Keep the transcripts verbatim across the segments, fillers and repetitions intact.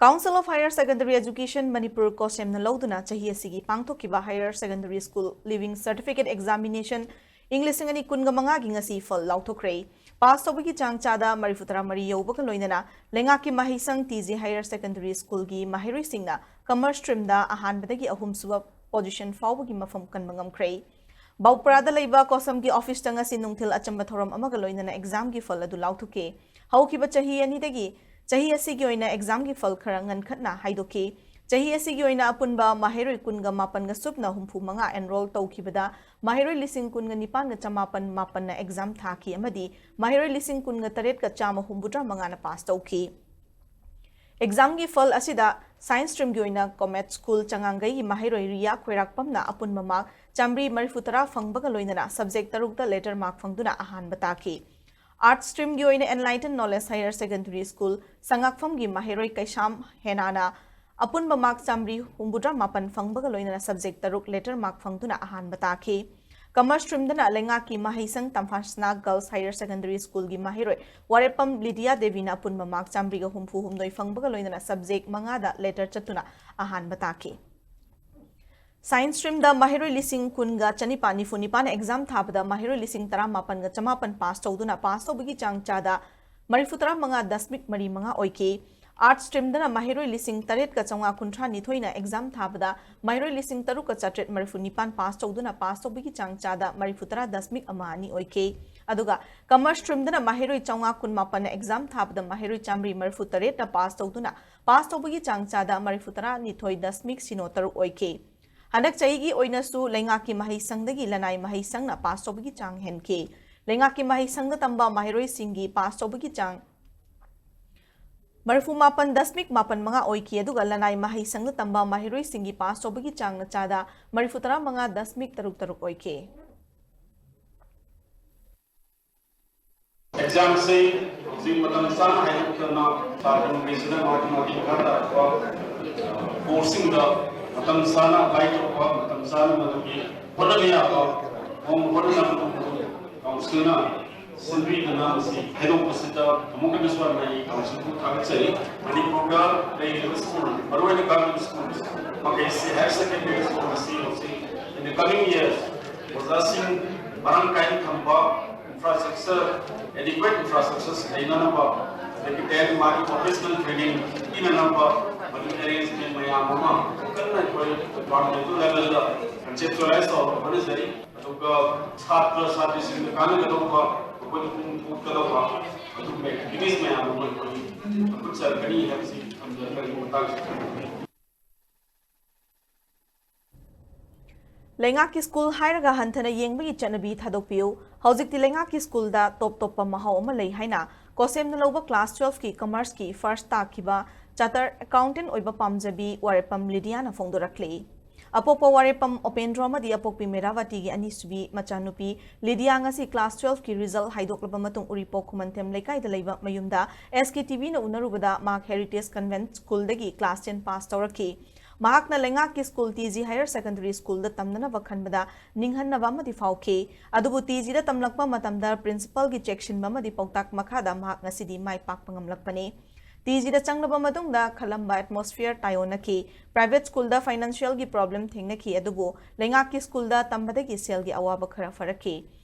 Council of Higher Secondary Education Manipur, ꯀꯣꯁꯦꯝꯅ ꯂꯧꯗꯨꯅ ꯆꯍꯤ ꯑꯁꯤꯒꯤ ꯄꯥꯡꯊꯣꯛꯈꯤꯕ Higher Secondary School Leaving Certificate Examination ꯏꯪ ꯂꯤꯁꯤꯡ ꯑꯅꯤ ꯀꯨꯟꯒ ꯃꯉꯥꯒꯤ ꯉꯁꯤ ꯐꯜ ꯂꯥꯎꯊꯣꯛꯈ꯭ꯔꯦ꯫ ꯄꯥꯁ ꯇꯧꯕꯒꯤ ꯆꯥꯡ ꯆꯥꯗ ꯃꯔꯤꯐꯨ ꯇꯔꯥ ꯃꯔꯤ ꯌꯧꯕꯒ ꯂꯣꯏꯅꯅ ꯂꯩꯉꯥꯛꯀꯤ ꯃꯍꯩꯁꯪ ꯇꯤ ꯖꯤ Higher Secondary Schoolꯒꯤ ꯃꯍꯩꯔꯣꯏꯁꯤꯡꯅ Commerce Streamꯗ ꯑꯍꯥꯟꯕꯗꯒꯤ ꯑꯍꯨꯝꯁꯨꯕ position ꯐꯥꯎꯕꯒꯤ ꯃꯐꯝ ꯀꯟꯕ ꯉꯝꯈ꯭ꯔꯦ꯫ ꯕꯥꯎꯄ꯭ꯔꯥꯗ ꯂꯩꯕ ꯀꯣꯁꯝꯒꯤ officeꯇ ꯉꯁꯤ ꯅꯨꯡꯊꯤꯜ ꯑꯆꯝꯕ ꯊꯧꯔꯝ ꯑꯃꯒ ꯂꯣꯏꯅꯅ examꯒꯤ ꯐꯜ ꯑꯗꯨ ꯂꯥꯎꯊꯣꯛꯈꯤ꯫ ꯍꯧꯈꯤꯕ ꯆꯍꯤ ꯑꯅꯤꯗꯒꯤ ꯆꯍꯤ ꯑꯁꯤꯒꯤ ꯑꯣꯏꯅ examꯒꯤ ꯐꯜ ꯈꯔ ꯉꯟꯈꯠꯅ ꯍꯥꯏꯗꯣꯛꯈꯤ꯫ ꯆꯍꯤ ꯑꯁꯤꯒꯤ ꯑꯣꯏꯅ ꯑꯄꯨꯟꯕ ꯃꯍꯩꯔꯣꯏ ꯀꯨꯟꯒ ꯃꯥꯄꯟꯒ ꯁꯨꯞꯅ ꯍꯨꯝꯐꯨ ꯃꯉꯥ enroll ꯇꯧꯈꯤꯕꯗ ꯃꯍꯩꯔꯣꯏ ꯂꯤꯁꯤꯡ ꯀꯨꯟꯒ ꯅꯤꯄꯥꯟꯒ ꯆꯃꯥꯄꯟ ꯃꯥꯄꯟꯅ exam ꯊꯥꯈꯤ ꯑꯃꯗꯤ ꯃꯍꯩꯔꯣꯏ ꯂꯤꯁꯤꯡ ꯀꯨꯟꯒ ꯇꯔꯦꯠꯀ ꯆꯥꯝꯃ ꯍꯨꯝꯐꯨꯇꯔꯥ ꯃꯉꯥꯅ ꯄꯥꯁ ꯇꯧꯈꯤ꯫ Examꯒꯤ ꯐꯜ ꯑꯁꯤꯗ Science Streamꯒꯤ ꯑꯣꯏꯅ Comet School ꯆꯉꯥꯡꯒꯩꯒꯤ ꯃꯍꯩꯔꯣꯏ ꯔꯤꯌꯥ ꯈꯣꯏꯔꯥꯛꯄꯝꯅ ꯑꯄꯨꯟꯕ mark ꯆꯥꯝꯃꯔꯤ ꯃꯔꯤꯐꯨ ꯇꯔꯥ ꯐꯪꯕꯒ ꯂꯣꯏꯅꯅ subject ꯇꯔꯨꯛꯇ letter mark ꯐꯪꯗꯨꯅ ꯑꯍꯥꯟꯕ ꯇꯥꯈꯤ꯫ Arts Streamꯒꯤ ꯑꯣꯏꯅ Enlighten Knowledge Higher Secondary School ꯁꯉꯥꯛꯐꯝꯒꯤ ꯃꯍꯩꯔꯣꯏ ꯀꯩꯁꯥꯝ ꯍꯦꯅꯥꯅ ꯑꯄꯨꯟꯕ mark ꯆꯥꯝꯃꯔꯤ ꯍꯨꯝꯐꯨꯇꯔꯥ ꯃꯥꯄꯟ ꯐꯪꯕꯒ ꯂꯣꯏꯅꯅ subject ꯇꯔꯨꯛ letter mark ꯐꯪꯗꯨꯅ ꯑꯍꯥꯟꯕ ꯇꯥꯈꯤ꯫ Commerce Streamꯗꯅ ꯂꯩꯉꯥꯛꯀꯤ ꯃꯍꯩꯁꯪ ꯇꯝꯐꯥꯁꯅꯥ Girls Higher Secondary Schoolꯒꯤ ꯃꯍꯩꯔꯣꯏ ꯋꯥꯔꯦꯞꯄꯝ ꯂꯤꯗꯤꯌꯥ ꯗꯦꯕꯤꯅ ꯑꯄꯨꯟꯕ mark ꯆꯥꯝꯃꯔꯤꯒ ꯍꯨꯝꯐꯨ ꯍꯨꯝꯗꯣꯏ ꯐꯪꯕꯒ ꯂꯣꯏꯅꯅ subject ꯃꯉꯥꯗ letter ꯆꯠꯇꯨꯅ ꯑꯍꯥꯟꯕ ꯇꯥꯈꯤ꯫ Science Streamꯗ ꯃꯍꯩꯔꯣꯏ ꯂꯤꯁꯤꯡ ꯀꯨꯟꯒ ꯆꯅꯤꯄꯥꯟ ꯅꯤꯐꯨ ꯅꯤꯄꯥꯟꯅ exam ꯊꯥꯕꯗ ꯃꯍꯩꯔꯣꯏ ꯂꯤꯁꯤꯡ ꯇꯔꯥꯃꯥꯄꯟꯒ ꯆꯃꯥꯄꯟ ꯄꯥꯁ ꯇꯧꯗꯨꯅ ꯄꯥꯁ ꯇꯧꯕꯒꯤ ꯆꯥꯡ ꯆꯥꯗ ꯃꯔꯤꯐꯨ ꯇꯔꯥ ꯃꯉꯥ ꯗꯁꯃꯤꯛ ꯃꯔꯤ ꯃꯉꯥ ꯑꯣꯏꯈꯤ꯫ Arts Streamꯗꯅ ꯃꯍꯩꯔꯣꯏ ꯂꯤꯁꯤꯡ ꯇꯔꯦꯠꯀ ꯆꯥꯝꯃꯉꯥ ꯀꯨꯟꯊ꯭ꯔꯥ ꯅꯤꯊꯣꯏꯅ exam ꯊꯥꯕꯗ ꯃꯍꯩꯔꯣꯏ ꯂꯤꯁꯤꯡ ꯇꯔꯨꯛꯀ ꯆꯥꯇ꯭ꯔꯦꯠ ꯃꯔꯤꯐꯨ ꯅꯤꯄꯥꯟ ꯄꯥꯁ ꯇꯧꯗꯨꯅ ꯄꯥꯁ ꯇꯧꯕꯒꯤ ꯆꯥꯡ ꯆꯥꯗ ꯃꯔꯤꯐꯨ ꯇꯔꯥ ꯗꯁꯃꯤꯛ ꯑꯃ ꯑꯅꯤ ꯑꯣꯏꯈꯤ꯫ ꯑꯗꯨꯒ Commerce Streamꯗꯅ ꯃꯍꯩꯔꯣꯏ ꯆꯥꯝꯃꯉꯥ ꯀꯨꯟꯃꯥꯄꯟꯅ exam ꯊꯥꯕꯗ ꯃꯍꯩꯔꯣꯏ ꯆꯥꯝꯃꯔꯤ ꯃꯔꯤꯐꯨ ꯇꯔꯦꯠꯅ ꯄꯥꯁ ꯇꯧꯗꯨꯅ ꯄꯥꯁ ꯇꯧꯕꯒꯤ ꯆꯥꯡ ꯆꯥꯗ ꯃꯔꯤꯐꯨ ꯇꯔꯥꯅꯤꯊꯣꯏ ꯗꯁꯃꯤꯛ ꯁꯤꯅꯣ ꯇꯔꯨꯛ ꯑꯣꯏꯈꯤ꯫ ꯍꯟꯗꯛ ꯆꯍꯤꯒꯤ ꯑꯣꯏꯅꯁꯨ ꯂꯩꯉꯥꯛꯀꯤ ꯃꯍꯩꯁꯪꯗꯒꯤ ꯂꯅꯥꯏ ꯃꯍꯩꯁꯪꯅ ꯄꯥꯁ ꯇꯧꯕꯒꯤ ꯆꯥꯡ ꯍꯦꯟꯈꯤ꯫ ꯂꯩꯉꯥꯛꯀꯤ ꯃꯍꯩꯁꯪꯗ ꯇꯝꯕ ꯃꯍꯩꯔꯣꯏꯁꯤꯡꯒꯤ ꯄꯥꯁ ꯇꯧꯕꯒꯤ ꯆꯥꯡ ꯃꯔꯤꯐꯨ ꯃꯥꯄꯟ ꯗꯁꯃꯤꯛ ꯃꯥꯄꯟ ꯃꯉꯥ ꯑꯣꯏꯈꯤ, ꯑꯗꯨꯒ ꯂꯅꯥꯏ ꯃꯍꯩꯁꯪꯗ ꯇꯝꯕ ꯃꯍꯩꯔꯣꯏꯁꯤꯡꯒꯤ ꯄꯥꯁ ꯇꯧꯕꯒꯤ ꯆꯥꯡꯅ ꯆꯥꯗ ꯃꯔꯤꯐꯨ ꯇꯔꯥ ꯃꯉꯥ ꯗꯁꯃꯤꯛ ꯇꯔꯨꯛ ꯇꯔꯨꯛ ꯑꯣꯏꯈꯤ꯫ Examꯁꯤ ꯍꯧꯖꯤꯛ ꯃꯇꯝ ꯆꯥꯅ ꯍꯥꯏꯗꯣꯛꯇꯅ ꯁꯥꯇ꯭ꯔ ꯃꯈꯩꯁꯤꯅ ꯃꯥꯒꯤ ꯃꯥꯒꯤ ꯃꯈꯥ ꯇꯥꯔꯛꯄ courseꯁꯤꯡꯗ ꯃꯇꯝ ꯆꯥꯅ apply ꯇꯧꯕ, ꯃꯇꯝ ꯆꯥꯅ ꯃꯗꯨꯒꯤ ꯍꯣꯠꯅꯕ ꯌꯥꯕ ꯃꯑꯣꯡ ꯍꯣꯠꯅꯅꯕ councilꯅ ꯁꯤꯟꯕꯤꯗꯨꯅ ꯃꯁꯤ ꯍꯥꯏꯗꯣꯛꯄꯁꯤꯗ ꯑꯃꯨꯛ ꯍꯟꯅꯁꯨ ꯍꯟꯅ ꯑꯩ ꯀꯥꯎꯟꯁꯤꯜꯕꯨ ꯊꯥꯒꯠꯆꯔꯤ꯫ ꯃꯅꯤꯄꯨꯔꯗ ꯂꯩꯔꯤꯕ ꯁ꯭ꯀꯨꯜ, ꯃꯔꯨꯑꯣꯏꯅ ꯒꯚꯔꯟꯃꯦꯟꯠ ꯁ꯭ꯀꯨꯜ ꯃꯈꯩꯁꯤ, ꯍꯥꯌꯔ ꯁꯦꯀꯦꯟꯗꯔꯤ ꯁ꯭ꯀꯨꯜ ꯑꯁꯤ ꯍꯧꯖꯤꯛ in the coming years ꯑꯣꯖꯥꯁꯤꯡ ꯃꯔꯥꯡ ꯀꯥꯏꯅ ꯊꯝꯕ, ꯏꯟꯐ꯭ꯔꯥꯁ꯭ꯇ꯭ꯔꯛꯆꯔ, ꯑꯦꯗꯤꯀ꯭ꯋꯦꯠ ꯏꯟꯐ꯭ꯔꯥꯁ꯭ꯇ꯭ꯔꯛꯆꯔꯁꯤ ꯂꯩꯅꯅꯕ, ꯑꯗꯒꯤ ꯇꯦꯟ ꯃꯥꯒꯤ ꯄ꯭ꯔꯣꯐꯦꯁꯅꯦꯜ ꯇ꯭ꯔꯦꯅꯤꯡ ꯄꯤꯅꯅꯕ, ꯃꯗꯨꯒꯤ ꯑꯦꯔꯦꯟꯖꯃꯦꯟ ꯃꯌꯥꯝ ꯑꯃ ꯀꯟꯅ ꯑꯩꯈꯣꯏ ꯗꯤꯄꯥꯔꯠꯃꯦꯟꯇꯦꯜ ꯂꯦꯚꯦꯜꯗ ꯀꯟꯁꯦꯞꯆꯨꯑꯦꯂꯥꯏꯖ ꯇꯧꯔꯒ ꯍꯣꯠꯅꯖꯔꯤ꯫ ꯑꯗꯨꯒ ꯁꯥꯇ꯭ꯔ ꯁꯥꯇ꯭ꯔꯤꯁꯤꯡꯗ ꯀꯥꯟꯅꯒꯗꯧꯕ, ꯃꯈꯣꯏꯗ ꯄꯨꯛꯅꯤꯡ ꯊꯧꯒꯠꯀꯗꯧꯕ ꯑꯗꯨꯒꯨꯝꯕ ꯑꯦꯛꯇꯤꯚꯤꯇꯤꯁ ꯃꯌꯥꯝ ꯑꯃ ꯑꯩꯈꯣꯏ ꯄꯨꯟꯁꯤꯟꯒꯅꯤ ꯍꯥꯏꯕꯁꯤ ꯊꯝꯖꯔꯒ ꯑꯩꯒꯤ ꯃꯇꯥꯡꯁꯤꯗ ꯂꯩꯉꯥꯛꯀꯤ ꯁ꯭ꯀꯨꯜ ꯍꯥꯏꯔꯒ ꯍꯟꯊꯅ ꯌꯦꯡꯕꯒꯤ ꯆꯠꯅꯕꯤ ꯊꯥꯗꯣꯛꯄꯤꯌꯨ꯫ ꯍꯧꯖꯤꯛꯇꯤ ꯂꯩꯉꯥꯛꯀꯤ ꯁ꯭ꯀꯨꯜꯗ ꯇꯣꯞ ꯇꯣꯞꯄ ꯃꯍꯥꯎ ꯑꯃ ꯂꯩ ꯍꯥꯏꯅ ꯀꯣꯁꯦꯝꯅ ꯂꯧꯕ ꯀ꯭ꯂꯥꯁ ꯇꯨꯋꯦꯜꯐꯀꯤ ꯀꯃꯔꯁꯀꯤ ꯐꯥꯔꯁ ꯇꯥꯈꯤꯕ ꯆꯥꯔꯇꯔ ꯑꯦꯀꯥꯎꯟꯇꯦꯟ ꯑꯣꯏꯕ ꯄꯥꯝꯖꯕꯤ ꯋꯥꯔꯦꯞꯄꯝ ꯂꯤꯗꯤꯌꯥꯅ ꯐꯣꯡꯗꯣꯔꯛꯂꯤ꯫ ꯑꯄꯣꯛꯄ ꯋꯥꯔꯦꯞꯄꯝ ꯑꯣꯄꯦꯟꯗ꯭ꯔꯣ ꯑꯃꯗꯤ ꯑꯄꯣꯛꯄꯤ ꯃꯦꯔꯥꯕꯇꯤꯒꯤ ꯑꯅꯤꯁꯨꯕꯤ ꯃꯆꯥꯅꯨꯄꯤ ꯂꯤꯗꯤꯌꯥ ꯉꯁꯤ ꯀ꯭ꯂꯥꯁ ꯇꯨꯋꯦꯜꯐꯀꯤ ꯔꯤꯖꯜ ꯍꯥꯏꯗꯣꯛꯂꯕ ꯃꯇꯨꯡ ꯎꯔꯤꯄꯣꯛ ꯈꯨꯃꯟꯊꯦꯝ ꯂꯩꯀꯥꯏꯗ ꯂꯩꯕ ꯃꯌꯨꯝꯗ ꯑꯦꯁ ꯀꯦ ꯇꯤ ꯚꯤꯅ ꯎꯅꯔꯨꯕꯗ ꯃꯍꯥꯛ ꯍꯦꯔꯤꯇꯦꯖ ꯀꯟꯚꯦꯟꯠ ꯁ꯭ꯀꯨꯜꯗꯒꯤ ꯀ꯭ꯂꯥꯁ ꯇꯦꯟ ꯄꯥꯁ ꯇꯧꯔꯛꯈꯤ꯫ ꯃꯍꯥꯛꯅ ꯂꯩꯉꯥꯛꯀꯤ school T G higher secondary ꯁ꯭ꯀꯨꯜꯗ ꯇꯝꯅꯅꯕ ꯈꯟꯕꯗ ꯅꯤꯡꯍꯟꯅꯕ ꯑꯃꯗꯤ ꯐꯥꯎꯈꯤ꯫ ꯑꯗꯨꯕꯨ ꯇꯤ ꯖꯤꯗ ꯇꯝꯂꯛꯄ ꯃꯇꯝꯗ ꯄ꯭ꯔꯤꯟꯁꯤꯄꯜꯒꯤ ꯆꯦꯛꯁꯤꯟꯕ ꯑꯃꯗꯤ ꯄꯥꯎꯇꯥꯛ ꯃꯈꯥꯗ ꯃꯍꯥꯛ ꯉꯁꯤꯗꯤ ꯃꯥꯏ ꯄꯥꯛꯄ ꯉꯝꯂꯛꯄꯅꯤ꯫ ꯇꯤ ꯖꯤꯗ ꯆꯪꯂꯕ ꯃꯇꯨꯡꯗ ꯈꯜꯂꯝꯕ ꯑꯦꯠꯃꯣꯁꯐꯤꯌꯔ ꯇꯥꯏꯑꯣꯟꯅꯈꯤ꯫ ꯄ꯭ꯔꯥꯏꯚꯦꯠ ꯁ꯭ꯀꯨꯜꯗ ꯐꯥꯏꯅꯥꯟꯁꯤꯌꯦꯜꯒꯤ ꯄ꯭ꯔꯣꯕ꯭ꯂꯦꯝ ꯊꯦꯡꯅꯈꯤ, ꯑꯗꯨꯕꯨ ꯂꯩꯉꯥꯛꯀꯤ ꯁ꯭ꯀꯨꯜꯗ ꯇꯝꯕꯗꯒꯤ ꯁꯦꯜꯒꯤ ꯑꯋꯥꯕ ꯈꯔ ꯐꯔꯛꯈꯤ꯫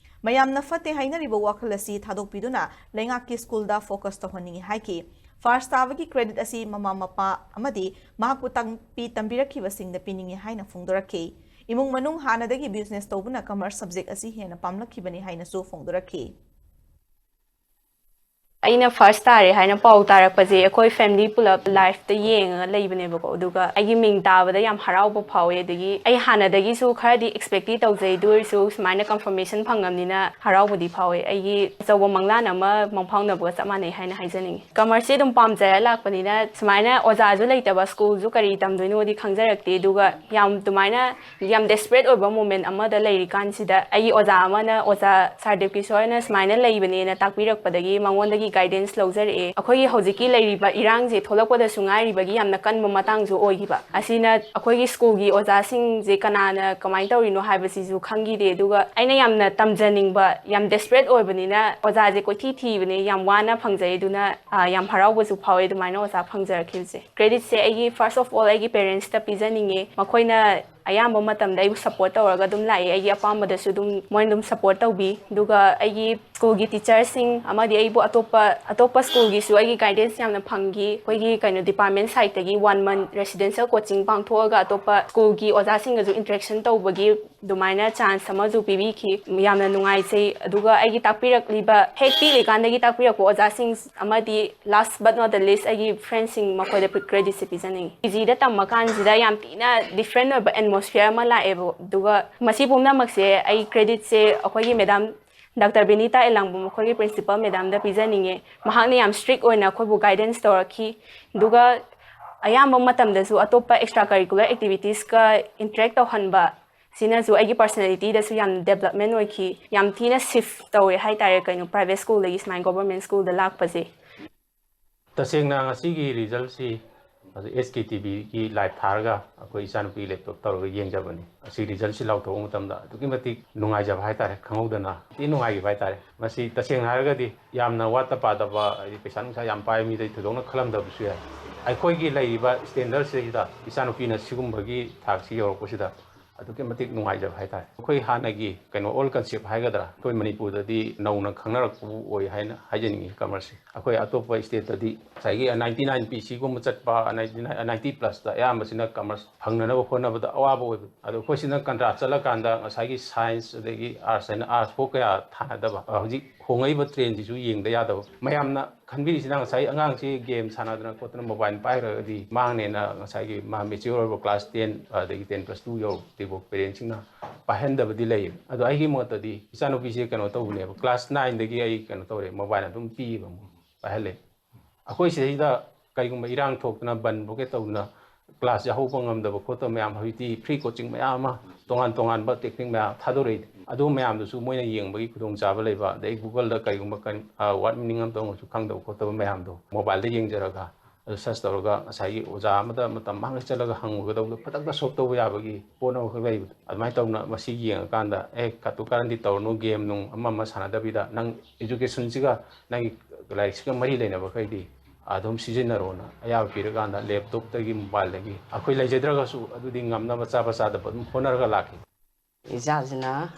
ꯃꯌꯥꯝꯅ ꯐꯠꯇꯦ ꯍꯥꯏꯅꯔꯤꯕ ꯋꯥꯈꯜ ꯑꯁꯤ ꯊꯥꯗꯣꯛꯄꯤꯗꯨꯅ ꯂꯩꯉꯥꯛꯀꯤ ꯁ꯭ꯀꯨꯜꯗ ꯐꯣꯀꯁ ꯇꯧꯍꯟꯅꯤꯡꯏ ꯍꯥꯏꯈꯤ꯫ ꯐꯥꯔꯁ ꯇꯥꯕꯒꯤ ꯀ꯭ꯔꯦꯗꯤꯠ ꯑꯁꯤ ꯃꯃꯥ ꯃꯄꯥ ꯑꯃꯗꯤ ꯃꯍꯥꯛꯄꯨ ꯇꯥꯛꯄꯤ ꯇꯝꯕꯤꯔꯛꯈꯤꯕꯁꯤꯡꯗ ꯄꯤꯅꯤꯡꯏ ꯍꯥꯏꯅ ꯐꯣꯡꯗꯣꯔꯛꯈꯤ꯫ ꯏꯃꯨꯡ ꯃꯅꯨꯡ ꯍꯥꯟꯅꯗꯒꯤ ꯕꯤꯖꯤꯅꯦꯁ ꯇꯧꯕꯅ ꯀꯃꯔꯁ ꯁꯕꯖꯦꯛ ꯑꯁꯤ ꯍꯦꯟꯅ ꯄꯥꯝꯂꯛꯈꯤꯕꯅꯤ ꯍꯥꯏꯅꯁꯨ ꯐꯣꯡꯗꯣꯔꯛꯈꯤ꯫ ꯑꯩꯅ ꯐꯥꯔꯁ ꯇꯥꯔꯦ ꯍꯥꯏꯅ ꯄꯥꯎ ꯇꯥꯔꯛꯄꯁꯦ ꯑꯩꯈꯣꯏ ꯐꯦꯃꯤꯂꯤ ꯄꯨꯂꯞ ꯂꯥꯏꯐꯇ ꯌꯦꯡꯉꯒ ꯂꯩꯕꯅꯦꯕꯀꯣ꯫ ꯑꯗꯨꯒ ꯑꯩꯒꯤ ꯃꯤꯡ ꯇꯥꯕꯗ ꯌꯥꯝ ꯍꯔꯥꯎꯕ ꯐꯥꯎꯋꯦ꯫ ꯑꯗꯒꯤ ꯑꯩ ꯍꯥꯟꯅꯗꯒꯤꯁꯨ ꯈꯔꯗꯤ ꯑꯦꯛꯁꯄꯦꯛꯇꯤ ꯇꯧꯖꯩ, ꯑꯗꯨ ꯑꯣꯏꯔꯁꯨ ꯁꯨꯃꯥꯏꯅ ꯀꯟꯐꯔꯃꯦꯁꯟ ꯐꯪꯉꯕꯅꯤꯅ ꯍꯔꯥꯎꯕꯗꯤ ꯐꯥꯎꯋꯦ꯫ ꯑꯩꯒꯤ ꯑꯆꯧꯕ ꯃꯪꯂꯥꯟ ꯑꯃ ꯃꯪꯐꯥꯎꯅꯕꯒ ꯆꯞ ꯃꯥꯟꯅꯩ ꯍꯥꯏꯅ ꯍꯥꯏꯖꯅꯤꯡꯉꯤ꯫ ꯀꯃꯔꯁꯁꯦ ꯑꯗꯨꯝ ꯄꯥꯝꯖꯔ ꯂꯥꯛꯄꯅꯤꯅ ꯁꯨꯃꯥꯏꯅ ꯑꯣꯖꯥꯁꯨ ꯂꯩꯇꯕ, ꯁ꯭ꯀꯨꯜꯁꯨ ꯀꯔꯤ ꯇꯝꯗꯣꯏꯅꯣꯗꯤ ꯈꯪꯖꯔꯛꯇꯦ꯫ ꯑꯗꯨꯒ ꯌꯥꯝ ꯑꯗꯨꯃꯥꯏꯅ ꯌꯥꯝ ꯗꯦꯁꯄꯔꯦꯠ ꯑꯣꯏꯕ ꯃꯣꯃꯦꯟ ꯑꯃꯗ ꯂꯩꯔꯤꯀꯥꯟꯁꯤꯗ ꯑꯩꯒꯤ ꯑꯣꯖꯥ ꯑꯃꯅ, ꯑꯣꯖꯥ ꯁꯥꯔ ꯗꯦꯕꯀꯤꯁꯣꯔꯅ ꯁꯨꯃꯥꯏꯅ ꯂꯩꯕꯅꯦꯅ ꯇꯥꯛꯄꯤꯔꯛꯄꯗꯒꯤ ꯃꯉꯣꯟꯗꯒꯤ ꯒꯥꯏꯗꯦꯟꯁ ꯂꯧꯖꯔꯛꯑꯦ꯫ ꯑꯩꯈꯣꯏꯒꯤ ꯍꯧꯖꯤꯛꯀꯤ ꯂꯩꯔꯤꯕ ꯏꯔꯥꯡꯁꯦ ꯊꯣꯛꯂꯛꯄꯗꯁꯨ ꯉꯥꯏꯔꯤꯕꯒꯤ ꯌꯥꯝꯅ ꯀꯟꯕ ꯃꯇꯥꯡꯁꯨ ꯑꯣꯏꯈꯤꯕ ꯑꯁꯤꯅ ꯑꯩꯈꯣꯏꯒꯤ ꯁ꯭ꯀꯨꯜꯒꯤ ꯑꯣꯖꯥꯁꯤꯡꯁꯦ ꯀꯅꯥꯅ ꯀꯃꯥꯏꯅ ꯇꯧꯔꯤꯅꯣ ꯍꯥꯏꯕꯁꯤꯁꯨ ꯈꯪꯈꯤꯗꯦ꯫ ꯑꯗꯨꯒ ꯑꯩꯅ ꯌꯥꯝꯅ ꯇꯝꯖꯅꯤꯡꯕ, ꯌꯥꯝ ꯗꯦꯁꯄ꯭ꯔꯦꯠ ꯑꯣꯏꯕꯅꯤꯅ ꯑꯣꯖꯥꯁꯦ ꯀꯣꯏꯊꯤ ꯊꯤꯕꯅꯦ, ꯌꯥꯝ ꯋꯥꯅ ꯐꯪꯖꯩ꯫ ꯑꯗꯨꯅ ꯌꯥꯝ ꯍꯔꯥꯎꯕꯁꯨ ꯐꯥꯎꯋꯦ ꯑꯗꯨꯃꯥꯏꯅ ꯑꯣꯖꯥ ꯐꯪꯖꯔꯛꯈꯤꯕꯁꯦ꯫ ꯀ꯭ꯔꯦꯗꯤꯠꯁꯦ ꯑꯩꯒꯤ, ꯐꯥꯔꯁ ꯑꯣꯐ ꯑꯣꯜ, ꯑꯩꯒꯤ ꯄꯦꯔꯦꯟꯁꯇ ꯄꯤꯖꯅꯤꯡꯉꯦ꯫ ꯃꯈꯣꯏꯅ ꯑꯌꯥꯝꯕ ꯃꯇꯝꯗ ꯑꯩꯕꯨ ꯁꯞꯄꯣꯔꯠ ꯇꯧꯔꯒ ꯑꯗꯨꯝ ꯂꯥꯛꯑꯦ꯫ ꯑꯩꯒꯤ ꯑꯄꯥꯝꯕꯗꯁꯨ ꯑꯗꯨꯝ ꯃꯣꯏꯅ ꯑꯗꯨꯝ ꯁꯞꯄꯣꯔꯠ ꯇꯧꯕꯤ꯫ ꯑꯗꯨꯒ ꯑꯩꯒꯤ ꯁ꯭ꯀꯨꯜꯒꯤ ꯇꯤꯆꯔꯁꯤꯡ ꯑꯃꯗꯤ ꯑꯩꯕꯨ ꯑꯇꯣꯞꯄ, ꯑꯇꯣꯞꯄ ꯁ꯭ꯀꯨꯜꯒꯤꯁꯨ ꯑꯩꯒꯤ ꯒꯥꯏꯗꯦꯟꯁ ꯌꯥꯝꯅ ꯐꯪꯈꯤ꯫ ꯑꯩꯈꯣꯏꯒꯤ ꯀꯩꯅꯣ ꯗꯤꯄꯥꯔꯠꯃꯦꯟ ꯁꯥꯏꯠꯇꯒꯤ ꯋꯥꯟ ꯃꯟ ꯔꯦꯁꯤꯗꯦꯟꯁꯤꯌꯦꯜ ꯀꯣꯆꯤꯡ ꯄꯥꯡꯊꯣꯛꯑꯒ ꯑꯇꯣꯞꯄ ꯁ꯭ꯀꯨꯜꯒꯤ ꯑꯣꯖꯥꯁꯤꯡꯒꯁꯨ ꯏꯟꯇꯔꯦꯛꯁꯟ ꯇꯧꯕꯒꯤ ꯑꯗꯨꯃꯥꯏꯅ ꯆꯥꯟꯁ ꯑꯃꯁꯨ ꯄꯤꯕꯤꯈꯤ꯫ ꯌꯥꯝꯅ ꯅꯨꯡꯉꯥꯏꯖꯩ꯫ ꯑꯗꯨꯒ ꯑꯩꯒꯤ ꯇꯥꯛꯄꯤꯔꯛꯂꯤꯕ, ꯍꯦꯛ ꯄꯤꯛꯂꯤꯀꯥꯟꯗꯒꯤ ꯇꯥꯛꯄꯤꯔꯛꯄ ꯑꯣꯖꯥꯁꯤꯡ ꯑꯃꯗꯤ last but not the least ꯑꯩꯒꯤ ꯐ꯭ꯔꯦꯟꯁꯤꯡ, ꯃꯈꯣꯏꯗ ꯀ꯭ꯔꯦꯗꯤꯠꯁꯦ ꯄꯤꯖꯅꯤꯡꯉꯤ꯫ ꯄꯤ ꯖꯤꯗ ꯇꯝꯃꯀꯥꯟꯁꯤꯗ ꯌꯥꯝ ꯊꯤꯅ ꯗꯤꯐ꯭ꯔꯦꯟ ꯑꯣꯏꯕ ꯑꯦꯠꯃꯣꯁꯐꯤꯌꯔ ꯑꯃ ꯂꯥꯛꯑꯦꯕ꯫ ꯑꯗꯨꯒ ꯃꯁꯤ ꯄꯨꯝꯅꯃꯛꯁꯦ ꯑꯩ ꯀ꯭ꯔꯦꯗꯤꯠꯁꯦ ꯑꯩꯈꯣꯏꯒꯤ ꯃꯦꯗꯥꯝ ꯗꯥꯛꯇꯔ ꯕꯤꯅꯤꯇꯥ ꯑꯦꯂꯥꯡꯕꯝ, ꯑꯩꯈꯣꯏꯒꯤ ꯄ꯭ꯔꯤꯟꯁꯤꯄꯜ ꯃꯦꯗꯥꯝꯗ ꯄꯤꯖꯅꯤꯡꯉꯦ꯫ ꯃꯍꯥꯛꯅ ꯌꯥꯝ ꯁ꯭ꯇ꯭ꯔꯤꯛ ꯑꯣꯏꯅ ꯑꯩꯈꯣꯏꯕꯨ ꯒꯥꯏꯗꯦꯟꯁ ꯇꯧꯔꯛꯈꯤ꯫ ꯑꯗꯨꯒ ꯑꯌꯥꯝꯕ ꯃꯇꯝꯗꯁꯨ ꯑꯇꯣꯞꯄ ꯑꯦꯛꯁꯇ꯭ꯔꯥ ꯀꯔꯤꯀꯨꯂꯔ ꯑꯦꯛꯇꯤꯚꯤꯇꯤꯁꯀ ꯏꯟꯇꯔꯦꯛ ꯇꯧꯍꯟꯕ, ꯁꯤꯅꯁꯨ ꯑꯩꯒꯤ ꯄꯔꯁꯅꯦꯂꯤꯇꯤꯗꯁꯨ ꯌꯥꯝ ꯗꯦꯕꯂꯞꯃꯦꯟ ꯑꯣꯏꯈꯤ꯫ ꯌꯥꯝ ꯊꯤꯅ ꯁꯤꯐ ꯇꯧꯋꯦ ꯍꯥꯏꯇꯥꯔꯦ, ꯀꯩꯅꯣ, ꯄ꯭ꯔꯥꯏꯚꯦꯠ ꯁ꯭ꯀꯨꯜꯗꯒꯤ ꯁꯨꯃꯥꯏꯅ ꯒꯣꯚꯔꯟꯃꯦꯟ ꯁ꯭ꯀꯨꯜꯗ ꯂꯥꯛꯄꯁꯦ꯫ ꯇꯁꯦꯡꯅ ꯉꯁꯤꯒꯤ ꯔꯤꯖꯜꯁꯤ ꯑꯦꯁ ꯀꯦ ꯇꯤ ꯚꯤꯒꯤ ꯂꯥꯏꯞ ꯊꯥꯔꯒ ꯑꯩꯈꯣꯏ ꯏꯆꯥꯅꯨꯄꯤ ꯂꯦꯞꯇꯣꯞ ꯇꯧꯔꯒ ꯌꯦꯡꯖꯕꯅꯤ꯫ ꯑꯁꯤ ꯔꯤꯖꯜꯁꯤ ꯂꯥꯎꯊꯣꯛꯄ ꯃꯇꯝꯗ ꯑꯗꯨꯛꯀꯤ ꯃꯇꯤꯛ ꯅꯨꯡꯉꯥꯏꯖꯕ ꯍꯥꯏꯇꯥꯔꯦ, ꯈꯪꯍꯧꯗꯅ ꯊꯤ ꯅꯨꯡꯉꯥꯏꯈꯤꯕ ꯍꯥꯏꯇꯥꯔꯦ꯫ ꯃꯁꯤ ꯇꯁꯦꯡꯅ ꯍꯥꯏꯔꯒꯗꯤ ꯌꯥꯝꯅ ꯋꯥꯠꯇ ꯄꯥꯗꯕ, ꯍꯥꯏꯗꯤ ꯄꯩꯁꯥ ꯅꯨꯡꯁꯥ ꯌꯥꯝ ꯄꯥꯏꯕ ꯃꯤꯗꯩ ꯊꯣꯏꯗꯣꯛꯅ ꯈꯜꯂꯝꯗꯕꯁꯨ ꯌꯥꯏ꯫ ꯑꯩꯈꯣꯏꯒꯤ ꯂꯩꯔꯤꯕ ꯁ꯭ꯇꯦꯟꯗꯔꯠꯁꯤꯗ ꯏꯆꯥꯅꯨꯄꯤꯅ ꯁꯤꯒꯨꯝꯕꯒꯤ ꯊꯥꯛꯁꯤ ꯌꯧꯔꯛꯄꯁꯤꯗ ꯑꯗꯨꯛꯀꯤ ꯃꯇꯤꯛ ꯅꯨꯡꯉꯥꯏꯖꯕ ꯍꯥꯏꯇꯥꯔꯦ꯫ ꯑꯩꯈꯣꯏ ꯍꯥꯟꯅꯒꯤ ꯀꯩꯅꯣ, ꯑꯣꯜ ꯀꯟꯁꯦꯞ ꯍꯥꯏꯒꯗ꯭ꯔꯥ, ꯑꯩꯈꯣꯏ ꯃꯅꯤꯄꯨꯔꯗꯗꯤ ꯅꯧꯅ ꯈꯪꯅꯔꯛꯄꯕꯨ ꯑꯣꯏ ꯍꯥꯏꯅ ꯍꯥꯏꯖꯅꯤꯡꯉꯤ ꯀꯃꯔꯁꯁꯦ꯫ ꯑꯩꯈꯣꯏ ꯑꯇꯣꯞꯄ ꯁ꯭ꯇꯦꯠꯇꯗꯤ ꯉꯁꯥꯏꯒꯤ ꯅꯥꯏꯟꯇꯤ ꯅꯥꯏꯟ ꯄꯤ ꯁꯤꯒꯨꯝꯕ ꯆꯠꯄ, ꯅꯥꯏꯟꯇꯤ ꯄ꯭ꯂꯁꯇ ꯑꯌꯥꯝꯕꯁꯤꯅ ꯀꯃꯔꯁ ꯐꯪꯅꯅꯕ ꯍꯣꯠꯅꯕꯗ ꯑꯋꯥꯕ ꯑꯣꯏꯕ꯫ ꯑꯗꯣ ꯑꯩꯈꯣꯏꯁꯤꯅ ꯀꯟꯇ꯭ꯔꯥꯁ ꯆꯠꯂꯀꯥꯟꯗ ꯉꯁꯥꯏꯒꯤ ꯁꯥꯏꯟꯁ ꯑꯗꯒꯤ ꯑꯥꯔꯠꯁ ꯍꯥꯏꯅ ꯑꯥꯔꯠꯁ ꯐꯥꯎ ꯀꯌꯥ ꯊꯥꯅꯗꯕ, ꯍꯧꯖꯤꯛ ꯍꯣꯡꯉꯛꯏꯕ ꯇ꯭ꯔꯦꯟꯁꯤꯁꯨ ꯌꯦꯡꯗ ꯌꯥꯗꯕ꯫ ꯃꯌꯥꯝꯅ ꯈꯟꯕꯤꯔꯤꯁꯤꯅ ꯉꯁꯥꯏ ꯑꯉꯥꯡꯁꯤ ꯒꯦꯝ ꯁꯥꯟꯅꯗꯅ ꯈꯣꯠꯇꯅ ꯃꯣꯕꯥꯏꯜ ꯄꯥꯏꯈ꯭ꯔꯒꯗꯤ ꯃꯥꯡꯅꯦꯅ ꯉꯁꯥꯏꯒꯤ ꯃꯥ ꯃꯦꯆꯤꯌꯣꯔ ꯑꯣꯏꯕ ꯀ꯭ꯂꯥꯁ ꯇꯦꯟ ꯑꯗꯒꯤ ꯇꯦꯟ ꯄ꯭ꯂꯁ ꯇꯨ ꯌꯧꯔꯛꯇ꯭ꯔꯤꯐꯥꯎ ꯄꯦꯔꯦꯟꯁꯤꯡꯅ ꯄꯥꯏꯍꯟꯗꯕꯗꯤ ꯂꯩꯌꯦ꯫ ꯑꯗꯣ ꯑꯩꯒꯤ ꯃꯣꯠꯇꯗꯤ ꯏꯆꯥꯅꯨꯄꯤꯁꯦ ꯀꯩꯅꯣ ꯇꯧꯕꯅꯦꯕ, ꯀ꯭ꯂꯥꯁ ꯅꯥꯏꯟꯗꯒꯤ ꯑꯩ ꯀꯩꯅꯣ ꯇꯧꯔꯦ, ꯃꯣꯕꯥꯏꯜ ꯑꯗꯨꯝ ꯄꯤꯌꯦꯕ, ꯄꯥꯏꯍꯜꯂꯦ꯫ ꯑꯩꯈꯣꯏ ꯁꯤꯗꯩꯗ ꯀꯩꯒꯨꯝꯕ ꯏꯔꯥꯡ ꯊꯣꯛꯇꯅ ꯕꯟ ꯕ꯭ꯂꯣꯀꯦꯠ ꯇꯧꯗꯅ ꯀ꯭ꯂꯥꯁ ꯌꯥꯎꯍꯧꯕ ꯉꯝꯗꯕ ꯈꯣꯠꯇꯕ ꯃꯌꯥꯝ, ꯍꯧꯖꯤꯛꯇꯤ ꯐ꯭ꯔꯤ ꯀꯣꯆꯤꯡ ꯃꯌꯥꯝ ꯑꯃ, ꯇꯣꯉꯥꯟ ꯇꯣꯉꯥꯟꯕ ꯇꯦꯛꯅꯤꯛ ꯃꯌꯥꯝ ꯊꯥꯗꯣꯔꯛꯏ꯫ ꯑꯗꯨ ꯃꯌꯥꯝꯗꯨꯁꯨ ꯃꯣꯏꯅ ꯌꯦꯡꯕꯒꯤ ꯈꯨꯗꯣꯡꯆꯥꯕ ꯂꯩꯕ, ꯑꯗꯩ ꯒꯨꯒꯜꯗ ꯀꯔꯤꯒꯨꯝꯕ ꯀꯟ-, ꯑ, ꯋꯥꯔꯗ ꯃꯤꯅꯤꯡ ꯑꯃꯇ ꯑꯣꯏꯔꯁꯨ ꯈꯪꯗꯕ ꯈꯣꯠꯇꯕ ꯃꯌꯥꯝꯗꯣ ꯃꯣꯕꯥꯏꯜꯗ ꯌꯦꯡꯖꯔꯒ, ꯑꯗꯨ ꯁꯔꯆ ꯇꯧꯔꯒ ꯉꯁꯥꯏꯒꯤ ꯑꯣꯖꯥ ꯑꯃꯗ ꯃꯇꯝ ꯃꯥꯡꯉ ꯆꯠꯂꯒ ꯍꯪꯉꯨꯒꯗꯧꯕꯗꯣ ꯈꯨꯗꯛꯇ ꯁꯣꯜꯕ ꯇꯧꯕ ꯌꯥꯕꯒꯤ ꯄꯣꯠ ꯑꯃꯈꯛ ꯂꯩꯕꯗꯣ, ꯑꯗꯨꯃꯥꯏꯅ ꯇꯧꯅ ꯃꯁꯤ ꯌꯦꯡꯉꯀꯥꯟꯗ, "ꯑꯦ, ꯀꯥꯇꯨ ꯀꯥꯔꯟꯗꯤ ꯇꯧꯔꯅꯨ, ꯒꯦꯝ ꯅꯨꯡ ꯑꯃ ꯑꯃ ꯁꯥꯟꯅꯗꯕꯤꯗ ꯅꯪ ꯏꯖꯨꯀꯦꯁꯟꯁꯤꯒ ꯅꯪꯒꯤ ꯂꯥꯏꯔꯤꯛꯁꯤꯒ ꯃꯔꯤ ꯂꯩꯅꯕꯈꯩꯗꯤ ꯑꯗꯨꯝ ꯁꯤꯖꯤꯟꯅꯔꯣꯅ" ꯑꯌꯥꯕ ꯄꯤꯔꯀꯥꯟꯗ ꯂꯦꯞꯇꯣꯞꯇꯒꯤ, ꯃꯣꯕꯥꯏꯜꯗꯒꯤ ꯑꯩꯈꯣꯏ ꯂꯩꯖꯗ꯭ꯔꯒꯁꯨ ꯑꯗꯨꯗꯤ ꯉꯝꯅꯕ ꯆꯥꯕ ꯆꯥꯗꯕ ꯑꯗꯨꯝ ꯍꯣꯠꯅꯔꯒ ꯂꯥꯛꯈꯤ꯫ ꯏꯆꯥꯁꯤꯅ,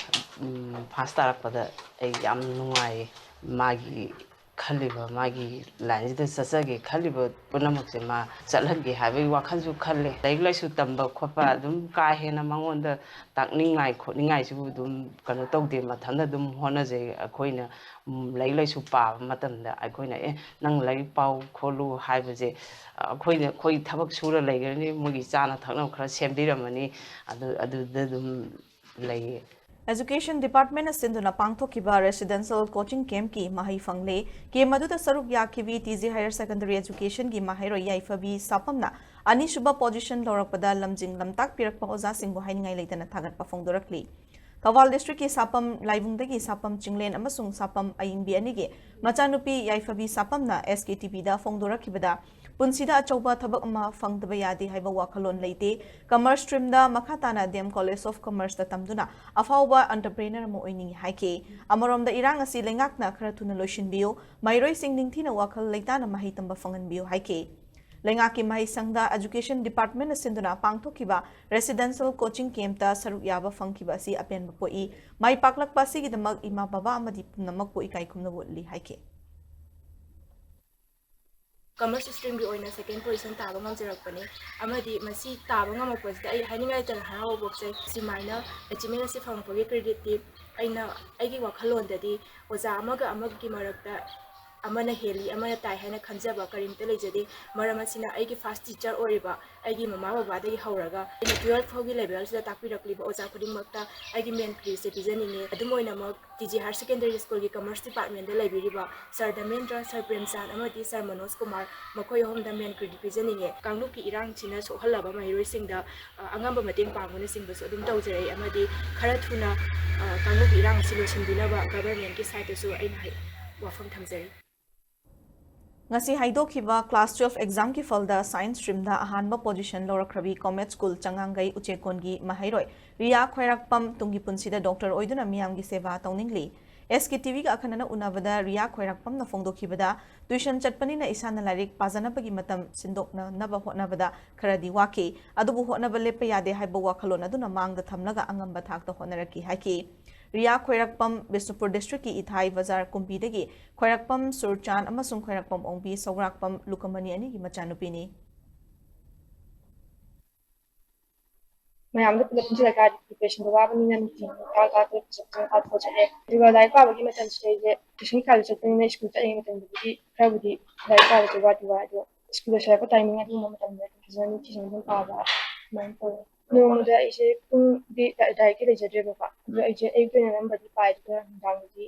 ꯎꯝ, ꯐꯥꯁ ꯇꯥꯔꯛꯄꯗ ꯑꯩ ꯌꯥꯝ ꯅꯨꯡꯉꯥꯏꯌꯦ꯫ ꯃꯥꯒꯤ ꯈꯜꯂꯤꯕ, ꯃꯥꯒꯤ ꯂꯥꯏꯟꯁꯤꯗ ꯆꯠꯆꯒꯦ ꯈꯜꯂꯤꯕ ꯄꯨꯝꯅꯃꯛꯁꯦ ꯃꯥ ꯆꯠꯍꯟꯒꯦ ꯍꯥꯏꯕꯒꯤ ꯋꯥꯈꯜꯁꯨ ꯈꯜꯂꯦ꯫ ꯂꯥꯏꯔꯤꯛ ꯂꯥꯏꯁꯨ ꯇꯝꯕ ꯈꯣꯠꯄ ꯑꯗꯨꯝ ꯀꯥ ꯍꯦꯟꯅ ꯃꯉꯣꯟꯗ ꯇꯥꯛꯅꯤꯡꯉꯥꯏ ꯈꯣꯠꯅꯤꯡꯉꯥꯏꯁꯤꯕꯨ ꯑꯗꯨꯝ ꯀꯩꯅꯣ ꯇꯧꯗꯦ, ꯃꯊꯟꯇ ꯑꯗꯨꯝ ꯍꯣꯠꯅꯖꯩ꯫ ꯑꯩꯈꯣꯏꯅ, ꯎꯝ, ꯂꯥꯏꯔꯤꯛ ꯂꯥꯏꯁꯨ ꯄꯥꯕ ꯃꯇꯝꯗ ꯑꯩꯈꯣꯏꯅ, "ꯑꯦ, ꯅꯪ ꯂꯥꯏꯔꯤꯛ ꯄꯥꯎ ꯈꯣꯠꯂꯨ" ꯍꯥꯏꯕꯁꯦ, ꯑꯩꯈꯣꯏꯅ, ꯑꯩꯈꯣꯏ ꯊꯕꯛ ꯁꯨꯔ ꯂꯩꯈ꯭ꯔꯅꯤ, ꯃꯣꯏꯒꯤ ꯆꯥꯅ ꯊꯛꯅꯕ ꯈꯔ ꯁꯦꯝꯕꯤꯔꯝꯃꯅꯤ, ꯑꯗꯨ, ꯑꯗꯨꯗ ꯑꯗꯨꯝ ꯂꯩꯌꯦ꯫ Education Departmentꯅ ꯁꯤꯟꯗꯨꯅ ꯄꯥꯡꯊꯣꯛꯈꯤꯕ Residential Coaching Campꯀꯤ ꯃꯍꯩ ꯐꯪꯂꯦ꯫ Camp ꯑꯗꯨꯗ ꯁꯔꯨꯛ ꯌꯥꯈꯤꯕꯤ ꯇꯤ ꯖꯤ Higher Secondary Educationꯒꯤ ꯃꯍꯩꯔꯣꯏ ꯌꯥꯏꯐꯕꯤ ꯁꯥꯄꯝꯅ ꯑꯅꯤꯁꯨꯕ position ꯂꯧꯔꯛꯄꯗ ꯂꯝꯖꯤꯡ ꯂꯝꯇꯥꯛꯄꯤꯔꯛꯄ ꯑꯣꯖꯥꯁꯤꯡꯕꯨ ꯍꯥꯏꯅꯤꯡꯉꯥꯏ ꯂꯩꯇꯅ ꯊꯥꯒꯠꯄ ꯐꯣꯡꯗꯣꯔꯛꯂꯤ꯫ ꯊꯧꯕꯥꯜ districtꯀꯤ ꯁꯥꯄꯝ ꯂꯥꯏꯕꯨꯡꯗꯒꯤ ꯁꯥꯄꯝ ꯆꯤꯡꯂꯦꯟ ꯑꯃꯁꯨꯡ ꯁꯥꯄꯝ ꯑꯌꯤꯡꯕꯤ ꯑꯅꯤꯒꯤ ꯃꯆꯥꯅꯨꯄꯤ ꯌꯥꯏꯐꯕꯤ ꯁꯥꯄꯝꯅ S K T Vꯗ ꯐꯣꯡꯗꯣꯔꯛꯈꯤꯕꯗ ꯄꯨꯟꯁꯤꯗ ꯑꯆꯧꯕ ꯊꯕꯛ ꯑꯃ ꯐꯪꯗꯕ ꯌꯥꯗꯦ ꯍꯥꯏꯕ ꯋꯥꯈꯜꯂꯣꯟ ꯂꯩꯇꯦ꯫ Commerce streamꯗ ꯃꯈꯥ ꯇꯥꯅ D M College of Commerceꯇ ꯇꯝꯗꯨꯅ ꯑꯐꯥꯎꯕ entrepreneur ꯑꯃ ꯑꯣꯏꯅꯤꯡꯏ ꯍꯥꯏꯈꯤ꯫ ꯑꯃꯔꯣꯝꯗ ꯏꯔꯥꯡ ꯑꯁꯤ ꯂꯩꯉꯥꯛꯅ ꯈꯔ ꯊꯨꯅ ꯂꯣꯏꯁꯤꯟꯕꯤꯌꯨ, ꯃꯍꯩꯔꯣꯏꯁꯤꯡ ꯅꯤꯡꯊꯤꯅ ꯋꯥꯈꯜ ꯂꯩꯇꯥꯅ ꯃꯍꯩ ꯇꯝꯕ ꯐꯪꯍꯟꯕꯤꯌꯨ ꯍꯥꯏꯈꯤ꯫ ꯂꯩꯉꯥꯛꯀꯤ ꯃꯍꯩꯁꯪꯗ Education Departmentꯅ ꯁꯤꯟꯗꯨꯅ ꯄꯥꯡꯊꯣꯛꯈꯤꯕ Residential Coaching Campꯇ ꯁꯔꯨꯛ ꯌꯥꯕ ꯐꯪꯈꯤꯕ ꯑꯁꯤ ꯑꯄꯦꯟꯕ ꯄꯣꯛꯏ꯫ ꯃꯥꯏ ꯄꯥꯛꯂꯛꯄ ꯑꯁꯤꯒꯤꯗꯃꯛ ꯏꯃꯥ ꯕꯕꯥ ꯑꯃꯗꯤ ꯄꯨꯝꯅꯃꯛꯄꯨ ꯏꯀꯥꯏ ꯈꯨꯝꯅꯕ ꯎꯠꯂꯤ ꯍꯥꯏꯈꯤ꯫ Commerce streamꯒꯤ ꯑꯣꯏꯅ second position ꯇꯥꯕ ꯉꯝꯖꯔꯛꯄꯅꯤ꯫ ꯑꯃꯗꯤ ꯃꯁꯤ ꯇꯥꯕ ꯉꯝꯃꯛꯄꯁꯤꯗ ꯑꯩ ꯍꯥꯏꯅꯤꯡꯉꯥꯏ ꯂꯩꯇꯅ ꯍꯔꯥꯎꯕ ꯄꯣꯛꯆꯩ꯫ ꯁꯨꯃꯥꯏꯅ achievement ꯑꯁꯤ ꯐꯪꯉꯛꯄꯒꯤ creditꯇꯤ ꯑꯩꯅ, ꯑꯩꯒꯤ ꯋꯥꯈꯜꯂꯣꯟꯗꯗꯤ ꯑꯣꯖꯥ ꯑꯃꯒ ꯑꯃꯒꯤ ꯃꯔꯛꯇ ꯑꯃꯅ ꯍꯦꯜꯂꯤ, ꯑꯃꯅ ꯇꯥꯏ ꯍꯥꯏꯅ ꯈꯟꯖꯕ ꯀꯔꯤꯝꯇ ꯂꯩꯖꯗꯦ꯫ ꯃꯔꯝ ꯑꯁꯤꯅ ꯑꯩꯒꯤ first teacher ꯑꯣꯏꯔꯤꯕ ꯑꯩꯒꯤ ꯃꯃꯥ ꯕꯕꯥꯗꯒꯤ ꯍꯧꯔꯒ ꯑꯩꯅ twelve ꯐꯥꯎꯒꯤ levelꯁꯤꯗ ꯇꯥꯛꯄꯤꯔꯛꯂꯤꯕ ꯑꯣꯖꯥ ꯈꯨꯗꯤꯡꯃꯛꯇ ꯑꯩꯒꯤ ꯃꯦꯟ creditꯁꯦ ꯄꯤꯖꯅꯤꯡꯉꯦ꯫ ꯑꯗꯨꯝ ꯑꯣꯏꯅꯃꯛ T G Higher Secondary Schoolꯒꯤ Commerce Departmentꯗ ꯂꯩꯕꯤꯔꯤꯕ Sir ꯙꯔꯃꯦꯟꯗ꯭ꯔ, Sir ꯄ꯭ꯔꯦꯝꯆꯥꯟ ꯑꯃꯗꯤ Sir ꯃꯅꯣꯖ ꯀꯨꯃꯥꯔ, ꯃꯈꯣꯏ ꯑꯍꯨꯝꯗ ꯃꯦꯟ credit ꯄꯤꯖꯅꯤꯡꯉꯦ꯫ ꯀꯥꯡꯂꯨꯞꯀꯤ ꯏꯔꯥꯡꯁꯤꯅ ꯁꯣꯛꯍꯜꯂꯕ ꯃꯍꯩꯔꯣꯏꯁꯤꯡꯗ, ꯑ, ꯑꯉꯝꯕ ꯃꯇꯦꯡ ꯄꯥꯡꯕꯅꯆꯤꯡꯕꯁꯨ ꯑꯗꯨꯝ ꯇꯧꯖꯔꯛꯏ, ꯑꯃꯗꯤ ꯈꯔ ꯊꯨꯅ, ꯑ, ꯀꯥꯡꯂꯨꯞꯀꯤ ꯏꯔꯥꯡ ꯑꯁꯤ ꯂꯣꯏꯁꯤꯟꯕꯤꯅꯕ governmentꯀꯤ sideꯇꯁꯨ ꯑꯩꯅ ꯍꯥꯏ-, ꯋꯥꯐꯝ ꯊꯝꯖꯔꯤ꯫ ꯉꯁꯤ ꯍꯥꯏꯗꯣꯛꯈꯤꯕ class twelve examꯒꯤ ꯐꯜꯗ science streamꯗ ꯑꯍꯥꯟꯕ position ꯂꯧꯔꯛꯈ꯭ꯔꯕꯤ Comet School ꯆꯉꯥꯡꯒꯩ ꯎꯆꯦꯛꯀꯣꯟꯒꯤ ꯃꯍꯩꯔꯣꯏ ꯔꯤꯌꯥ ꯈ꯭ꯋꯥꯏꯔꯥꯛꯄꯝ ꯇꯨꯡꯒꯤ ꯄꯨꯟꯁꯤꯗ doctor ꯑꯣꯏꯗꯨꯅ ꯃꯤꯌꯥꯝꯒꯤ ꯁꯦꯕꯥ ꯇꯧꯅꯤꯡꯂꯤ꯫ S K TVꯒ ꯑꯈꯟꯅꯅ ꯎꯅꯕꯗ ꯔꯤꯌꯥ ꯈ꯭ꯋꯥꯏꯔꯥꯛꯄꯝꯅ ꯐꯣꯡꯗꯣꯛꯈꯤꯕꯗ, tuition ꯆꯠꯄꯅꯤꯅ ꯏꯁꯥꯅ ꯂꯥꯏꯔꯤꯛ ꯄꯥꯖꯅꯕꯒꯤ ꯃꯇꯝ ꯁꯤꯟꯗꯣꯛꯅꯅꯕ ꯍꯣꯠꯅꯕꯗ ꯈꯔꯗꯤ ꯋꯥꯈꯤ꯫ ꯑꯗꯨꯕꯨ ꯍꯣꯠꯅꯕ ꯂꯦꯞꯄ ꯌꯥꯗꯦ ꯍꯥꯏꯕ ꯋꯥꯈꯜꯂꯣꯟ ꯑꯗꯨꯅ ꯃꯥꯡꯗ ꯊꯝꯂꯒ ꯑꯉꯝꯕ ꯊꯥꯛꯇ ꯍꯣꯠꯅꯔꯛꯈꯤ ꯍꯥꯏꯈꯤ꯫ ꯔꯤꯌꯥ ꯈ꯭ꯋꯥꯏꯔꯥꯛꯄꯝ ꯕꯤꯁꯅꯨꯄꯨꯔ districtꯀꯤ ꯏꯊꯥꯏ ꯕꯖꯥꯔ ꯀꯨꯝꯕꯤꯗꯒꯤ ꯈ꯭ꯋꯥꯏꯔꯥꯛꯄꯝ ꯁꯨꯔꯆꯥꯟ ꯑꯃꯁꯨꯡ ꯈ꯭ꯋꯥꯏꯔꯥꯛꯄꯝ ꯑꯣꯡꯕꯤ ꯁꯧꯒ꯭ꯔꯥꯛꯄꯝ ꯂꯨꯀꯃꯅꯤ ꯑꯅꯤꯒꯤ ꯃꯆꯥꯅꯨꯄꯤꯅꯤ꯫ ꯃꯌꯥꯝꯗꯣ ꯄꯨꯂꯞ ꯄꯨꯟꯁꯤꯜꯂꯀꯥꯟꯗꯤ preparation ꯗꯣ ꯋꯥꯕꯅꯤꯅ ꯅꯨꯡꯇꯤꯒꯤ ꯉꯟꯇꯥ ꯉꯟꯇꯥ ꯆꯠꯂꯦ꯫ ꯑꯗꯨꯒ ꯂꯥꯏꯔꯤꯛ ꯄꯥꯕꯒꯤ ꯃꯇꯝꯁꯤꯗ ꯑꯩꯁꯦ tuition ꯀꯩꯀꯥꯁꯨ ꯆꯠꯄꯅꯤꯅ school ꯆꯠꯂꯤꯉꯩ ꯃꯇꯝꯗꯕꯨꯗꯤ ꯈꯔꯕꯨꯗꯤ ꯂꯥꯏꯔꯤꯛ ꯄꯥꯕꯁꯦ ꯋꯥꯗꯤ ꯋꯥꯏ, ꯑꯗꯣ school ꯂꯣꯏꯁꯤꯜꯂꯛꯄ timing ꯑꯗꯨꯒꯨꯝꯕ ꯃꯇꯝꯗ ꯑꯗꯨꯝ ꯐꯖꯅ ꯅꯤꯡꯊꯤꯖꯅ ꯑꯗꯨꯝ ꯄꯥꯕ ꯑꯗꯨꯃꯥꯏꯅ ꯇꯧꯋꯦ꯫ ꯅꯣꯡꯃꯗ ꯑꯩꯁꯦ ꯄꯨꯡꯗꯤ ꯗꯥꯏ-, ꯗꯥꯏꯔꯦꯛꯇꯤ ꯂꯩꯖꯗ꯭ꯔꯦꯕꯀꯣ, ꯑꯗꯣ ꯑꯩꯁꯦ ꯑꯌꯨꯛꯇ ꯑꯣꯏꯅ ꯑꯅꯝꯕꯗꯤ ꯄꯥꯏ, ꯑꯗꯨꯒ ꯅꯨꯡꯗꯥꯡꯗꯗꯤ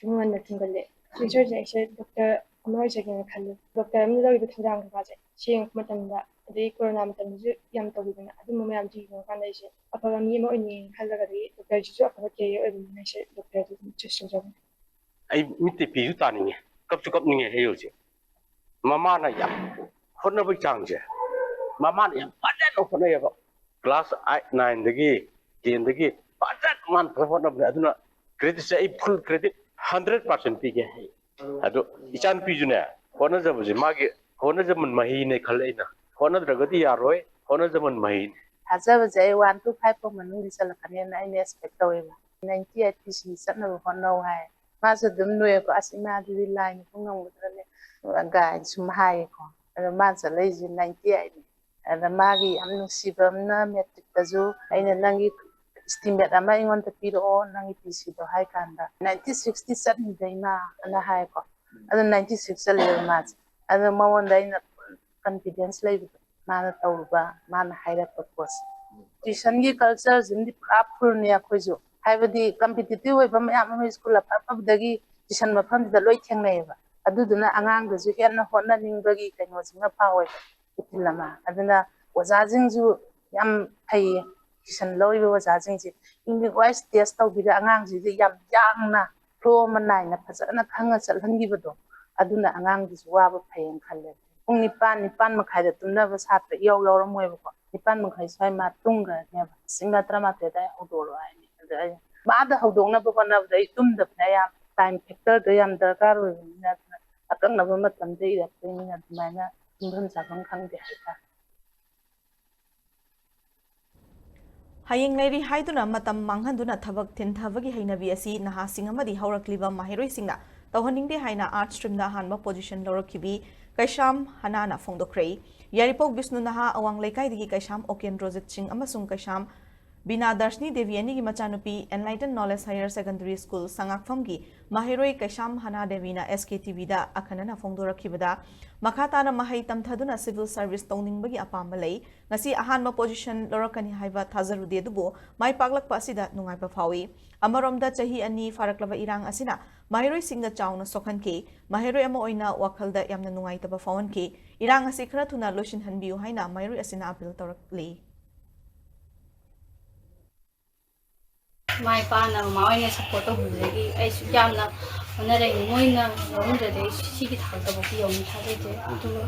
ꯄꯨꯡ ꯉꯟꯅ ꯇꯨꯝꯒꯜꯂꯦ꯫ Future ꯁꯦ ꯑꯩꯁꯦ doctor ꯑꯃ ꯑꯣꯏꯖꯒꯦꯅ ꯈꯜꯂꯦ꯫ Doctor ꯑꯃꯅ ꯂꯧꯔꯤꯕ ꯊꯧꯗꯥꯡ ꯀꯩꯀꯥꯁꯦ ꯁꯤ ꯌꯦꯡꯉꯛꯄ ꯃꯇꯝꯗ, ꯑꯗꯩ ꯀꯣꯔꯣꯅꯥ ꯃꯇꯝꯗꯁꯨ ꯌꯥꯝ ꯇꯧꯈꯤꯗꯅ, ꯑꯗꯨꯝꯕ ꯃꯌꯥꯝꯁꯨ ꯌꯦꯡꯉꯀꯥꯟꯗ ꯑꯩꯁꯦ ꯑꯐꯕ ꯃꯤ ꯑꯃ ꯑꯣꯏꯅꯤꯡꯉꯦꯅ ꯈꯜꯂꯒ, ꯑꯗꯒꯤ doctor ꯁꯤꯁꯨ ꯑꯐꯕ career ꯑꯣꯏꯕꯅꯤꯅ ꯑꯩꯁꯦ doctor ꯗ ꯑꯗꯨꯝ choose ꯇꯧꯖꯕꯅꯦ꯫ ꯑꯩ ꯃꯤꯠꯇ ꯄꯤꯁꯨ ꯇꯥꯅꯤꯡꯉꯦ, ꯀꯞꯁꯨ ꯀꯞꯅꯤꯡꯉꯦ ꯑꯩ ꯍꯧꯖꯤꯛ꯫ ꯃꯃꯥꯅ ꯌꯥꯝ ꯍꯣꯠꯅꯕꯒꯤ ꯆꯥꯡꯁꯦ, ꯃꯃꯥꯅ ꯌꯥꯝ ꯐꯖꯅ ꯍꯣꯠꯅꯩꯌꯦꯕ꯫ Class eight, nine ꯗꯒꯤ, ten ꯗꯒꯤ ꯐꯖꯅ ꯃꯥꯅ ꯐꯖꯅ ꯍꯣꯠꯅꯕꯅꯦ꯫ ꯑꯗꯨꯅ credit ꯁꯦ ꯑꯩ full credit hundred percent ꯄꯤꯒꯦ꯫ ꯑꯗꯣ ꯏꯆꯥꯅꯨꯄꯤꯁꯨꯅꯦ, ꯍꯣꯠꯅꯖꯕꯁꯦ ꯃꯥꯒꯤ ꯍꯣꯠꯅꯖꯃꯟ ꯃꯍꯩꯅꯦ ꯈꯜꯂꯦ ꯑꯩꯅ꯫ ꯍꯣꯠꯅꯗ꯭ꯔꯒꯗꯤ ꯌꯥꯔꯣꯏ, ꯍꯣꯠꯅꯖꯃꯟ ꯃꯍꯩꯅꯦ꯫ ꯊꯥꯖꯕꯁꯦ ꯑꯩ one to five ꯐꯥꯎ ꯃꯅꯨꯡꯗ ꯆꯜꯂꯛꯀꯅꯦꯅ ꯑꯩꯅ expect ꯇꯧꯋꯦꯕ꯫ Ninety eight P C ꯆꯠꯅꯕ ꯍꯣꯠꯅꯧ ꯍꯥꯏ꯫ ꯃꯥꯁꯨ ꯑꯗꯨꯝ ꯅꯣꯛꯑꯦꯀꯣ, "ꯑꯁ, ꯏꯃꯥꯗꯨꯗꯤ ꯂꯥꯏꯅꯕꯨ ꯉꯝꯒꯗ꯭ꯔꯅꯦ?" ꯒꯥꯏꯅ ꯁꯨꯝ ꯍꯥꯏꯌꯦꯀꯣ꯫ ꯑꯗꯣ ꯃꯥꯅ ꯆꯠꯂꯛꯏꯁꯦ ninety eight ꯅꯦ꯫ ꯑꯗ ꯃꯥꯒꯤ ꯌꯥꯝ ꯅꯨꯡꯁꯤꯕ ꯑꯃꯅ matric ꯇꯁꯨ ꯑꯩꯅ, "ꯅꯪꯒꯤ estimate ꯑꯃ ꯑꯩꯉꯣꯟꯗ ꯄꯤꯔꯛꯑꯣ, ꯅꯪꯒꯤ P C ꯗꯣ" ꯍꯥꯏ ꯀꯥꯟꯗ, "Ninety six ꯇꯤ ꯆꯠꯅꯤꯗ ꯏꯃꯥ" ꯑꯅ ꯍꯥꯏꯀꯣ꯫ ꯑꯗꯨ ninety six ꯆꯠꯂꯦꯕ ꯃꯥꯁꯦ꯫ ꯑꯗꯨ ꯃꯉꯣꯟꯗ ꯑꯩꯅ confidence ꯂꯩꯕꯗꯣ, ꯃꯥꯅ ꯇꯧꯔꯨꯕ, ꯃꯥꯅ ꯍꯥꯏꯔꯛꯄ ꯄꯣꯠꯁꯦ꯫ Tuition ꯒꯤ culture ꯁꯤꯃꯗꯤ ꯄꯨꯔꯥ full ꯅꯦ ꯑꯩꯈꯣꯏꯁꯨ꯫ ꯍꯥꯏꯕꯗꯤ competitive ꯑꯣꯏꯕ ꯃꯌꯥꯝ ꯑꯃ school ꯑꯐ ꯑꯐꯕꯗꯒꯤ tuition ꯃꯐꯝꯁꯤꯗ ꯂꯣꯏ ꯊꯦꯡꯅꯩꯌꯦꯕ꯫ ꯑꯗꯨꯗꯨꯅ ꯑꯉꯥꯡꯗꯁꯨ ꯍꯦꯟꯅ ꯍꯣꯠꯅꯅꯤꯡꯕꯒꯤ ꯀꯩꯅꯣꯁꯤꯃ ꯐꯥꯎꯋꯦꯕ, ꯏꯊꯤꯜ ꯑꯃ꯫ ꯑꯗꯨꯅ ꯑꯣꯖꯥꯁꯤꯡꯁꯨ ꯌꯥꯝ ꯐꯩꯌꯦ, tuition ꯂꯧꯔꯤꯕ ꯑꯣꯖꯥꯁꯤꯡꯁꯦ꯫ Unit wise test ꯇꯧꯕꯤꯔ ꯑꯉꯥꯡꯁꯤꯗꯤ ꯌꯥꯝ ꯌꯥꯡꯅ, flow ꯑꯃ ꯅꯥꯏꯅ ꯐꯖꯅ ꯈꯪꯉ ꯆꯠꯍꯟꯈꯤꯕꯗꯣ, ꯑꯗꯨꯅ ꯑꯉꯥꯡꯗꯨꯁꯨ ꯋꯥꯕ ꯐꯩꯌꯦꯅ ꯈꯜꯂꯦ꯫ ꯄꯨꯡ ꯅꯤꯄꯥꯟ, ꯅꯤꯄꯥꯟ ꯃꯈꯥꯏꯗ ꯇꯨꯝꯅꯕ ꯁꯥꯇ꯭ꯔ ꯏꯌꯥꯎ ꯌꯥꯎꯔꯝꯃꯣꯏꯕꯀꯣ꯫ ꯅꯤꯄꯥꯟ ꯃꯈꯥꯏ ꯁ꯭ꯋꯥꯏ ꯃꯥ ꯇꯨꯝꯈ꯭ꯔꯅꯦꯕ꯫ "ꯁꯤ ꯏꯃꯥ ꯇꯔꯥꯃꯥꯊꯣꯏ ꯑꯗꯨꯋꯥꯏ ꯍꯧꯗꯣꯛꯂꯛꯑꯣ" ꯍꯥꯏꯅꯤ꯫ ꯑꯗ ꯑꯩ ꯃꯥꯗ ꯍꯧꯗꯣꯛꯅꯕ ꯍꯣꯠꯅꯕꯗ ꯑꯩ ꯇꯨꯝꯗꯕꯅꯦ꯫ ꯌꯥꯝ time factor ꯗꯣ ꯌꯥꯝ ꯗꯔꯀꯥꯔ ꯑꯣꯏꯕꯅꯤꯅ, ꯑꯗꯨꯅ ꯑꯀꯛꯅꯕ ꯃꯇꯝꯗ ꯏꯔꯛꯇꯣꯏꯅꯤꯅ ꯑꯗꯨꯃꯥꯏꯅ ꯇꯨꯝꯐꯝ ꯆꯥꯐꯝ ꯈꯪꯗꯦ ꯍꯥꯏꯇꯥꯔꯦ꯫ ꯍꯌꯦꯡ ꯂꯩꯔꯤ ꯍꯥꯏꯗꯨꯅ ꯃꯇꯝ ꯃꯥꯡꯍꯟꯗꯨꯅ ꯊꯕꯛ ꯊꯤꯟꯊꯕꯒꯤ ꯍꯩꯅꯕꯤ ꯑꯁꯤ ꯅꯍꯥꯁꯤꯡ ꯑꯃꯗꯤ ꯍꯧꯔꯛꯂꯤꯕ ꯃꯍꯩꯔꯣꯏꯁꯤꯡꯅ ꯇꯧꯍꯟꯅꯤꯡꯗꯦ ꯍꯥꯏꯅ Arts stream ꯗ ꯑꯍꯥꯟꯕ position ꯂꯧꯔꯛꯈꯤꯕꯤ ꯀꯩꯁꯥꯝ ꯍꯅꯥꯅ ꯐꯣꯡꯗꯣꯛꯈ꯭ꯔꯦ꯫ ꯌꯥꯏꯔꯤꯄꯣꯛ ꯕꯤꯁꯅꯨ ꯅꯍꯥ ꯑꯋꯥꯡ ꯂꯩꯀꯥꯏꯗꯒꯤ ꯀꯩꯁꯥꯝ ꯑꯣꯀꯦꯟꯗ꯭ꯔꯣꯖꯤꯠ ꯁꯤꯡ ꯑꯃꯁꯨꯡ ꯀꯩꯁꯥꯝ ꯕꯤꯅꯥ ꯗꯔꯁꯅꯤ ꯗꯦꯕꯤ ꯑꯅꯤꯒꯤ ꯃꯆꯥꯅꯨꯄꯤ Enlighten Knowledge Higher Secondary School ꯁꯉꯥꯛꯐꯝꯒꯤ ꯃꯍꯩꯔꯣꯏ ꯀꯩꯁꯥꯝ ꯍꯅꯥ ꯗꯦꯕꯤꯅ S K T V ꯗ ꯑꯈꯟꯅꯅ ꯐꯣꯡꯗꯣꯔꯛꯈꯤꯕꯗ, ꯃꯈꯥ ꯇꯥꯅ ꯃꯍꯩ ꯇꯝꯊꯗꯨꯅ civil service ꯇꯧꯅꯤꯡꯕꯒꯤ ꯑꯄꯥꯝꯕ ꯂꯩ꯫ ꯉꯁꯤ ꯑꯍꯥꯟꯕ position ꯂꯧꯔꯛꯀꯅꯤ ꯍꯥꯏꯕ ꯊꯥꯖꯔꯨꯗꯦ, ꯑꯗꯨꯕꯨ ꯃꯥꯏ ꯄꯥꯛꯂꯛꯄ ꯑꯁꯤꯗ ꯅꯨꯡꯉꯥꯏꯕ ꯐꯥꯎꯏ꯫ ꯑꯃꯔꯣꯝꯗ ꯆꯍꯤ ꯑꯅꯤ ꯐꯥꯔꯛꯂꯕ ꯏꯔꯥꯡ ꯑꯁꯤꯅ ꯃꯍꯩꯔꯣꯏꯁꯤꯡꯗ ꯆꯥꯎꯅ ꯁꯣꯛꯍꯟꯈꯤ꯫ ꯃꯍꯩꯔꯣꯏ ꯑꯃ ꯑꯣꯏꯅ ꯋꯥꯈꯜꯗ ꯌꯥꯝꯅ ꯅꯨꯡꯉꯥꯏꯇꯕ ꯐꯥꯎꯍꯟꯈꯤ꯫ ꯏꯔꯥꯡ ꯑꯁꯤ ꯈꯔ ꯊꯨꯅ ꯂꯣꯏꯁꯤꯟꯍꯟꯕꯤꯌꯨ ꯍꯥꯏꯅ ꯃꯍꯩꯔꯣꯏ ꯑꯁꯤꯅ appeal ꯇꯧꯔꯛꯂꯤ꯫ ꯏꯃꯥ ꯏꯄꯥꯅ ꯃꯃꯥ ꯍꯣꯏꯅ support ꯇꯧꯕꯤꯕꯗꯒꯤ ꯑꯩꯁꯨ ꯌꯥꯝꯅ ꯍꯣꯠꯅꯔꯛꯏ꯫ ꯃꯣꯏꯅ ꯌꯥꯎꯔꯝꯗ꯭ꯔꯗꯤ ꯑꯩ ꯁꯤꯒꯤ ꯊꯥꯛꯇꯐꯥꯎꯗꯤ ꯌꯧꯅꯤ ꯊꯥꯖꯗꯦ꯫ ꯑꯗꯨꯒ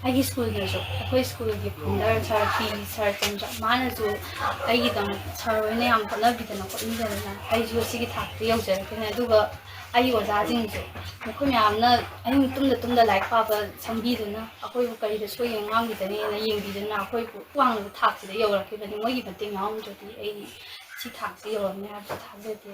ꯑꯩꯒꯤ school ꯅꯁꯨ, ꯑꯩꯈꯣꯏ school ꯒꯤ founder sir ꯄꯤ sir ꯆꯟꯗ꯭ꯔ, ꯃꯥꯅꯁꯨ ꯑꯩꯒꯤꯗꯃꯛ sir ꯍꯣꯏꯅ ꯌꯥꯝ ꯍꯣꯠꯅꯕꯤꯗꯅ ꯈꯣꯠꯄꯤꯗꯅ ꯑꯩꯁꯨ ꯁꯤꯒꯤ ꯊꯥꯛꯇ ꯌꯧꯖꯔꯛꯀꯅꯤ꯫ ꯑꯗꯨꯒ ꯑꯩꯒꯤ ꯑꯣꯖꯥꯁꯤꯡꯁꯨ, ꯃꯈꯣꯏ ꯃꯌꯥꯝꯅ ꯑꯍꯤꯡ ꯇꯨꯝꯗ ꯇꯨꯝꯗ ꯂꯥꯏꯔꯤꯛ ꯄꯥꯕ ꯁꯪꯕꯤꯗꯨꯅ ꯑꯩꯈꯣꯏꯕꯨ ꯀꯔꯤꯗ ꯁꯣꯏꯒꯦꯅ ꯉꯥꯡꯕꯤꯗꯅꯦꯅ ꯌꯦꯡꯕꯤꯗꯨꯅ ꯑꯩꯈꯣꯏꯕꯨ ꯋꯥꯡꯕ ꯊꯥꯛꯁꯤꯗ ꯌꯧꯔꯛꯈꯤꯕꯅꯤ꯫ ꯃꯣꯏꯒꯤ ꯃꯇꯦꯡ ꯌꯥꯎꯔꯝꯗ꯭ꯔꯗꯤ ꯑꯩ ꯁꯤ ꯊꯥꯛꯁꯤ ꯌꯧꯔꯝꯅꯤ ꯍꯥꯏꯕꯁꯨ ꯊꯥꯖꯗꯦ꯫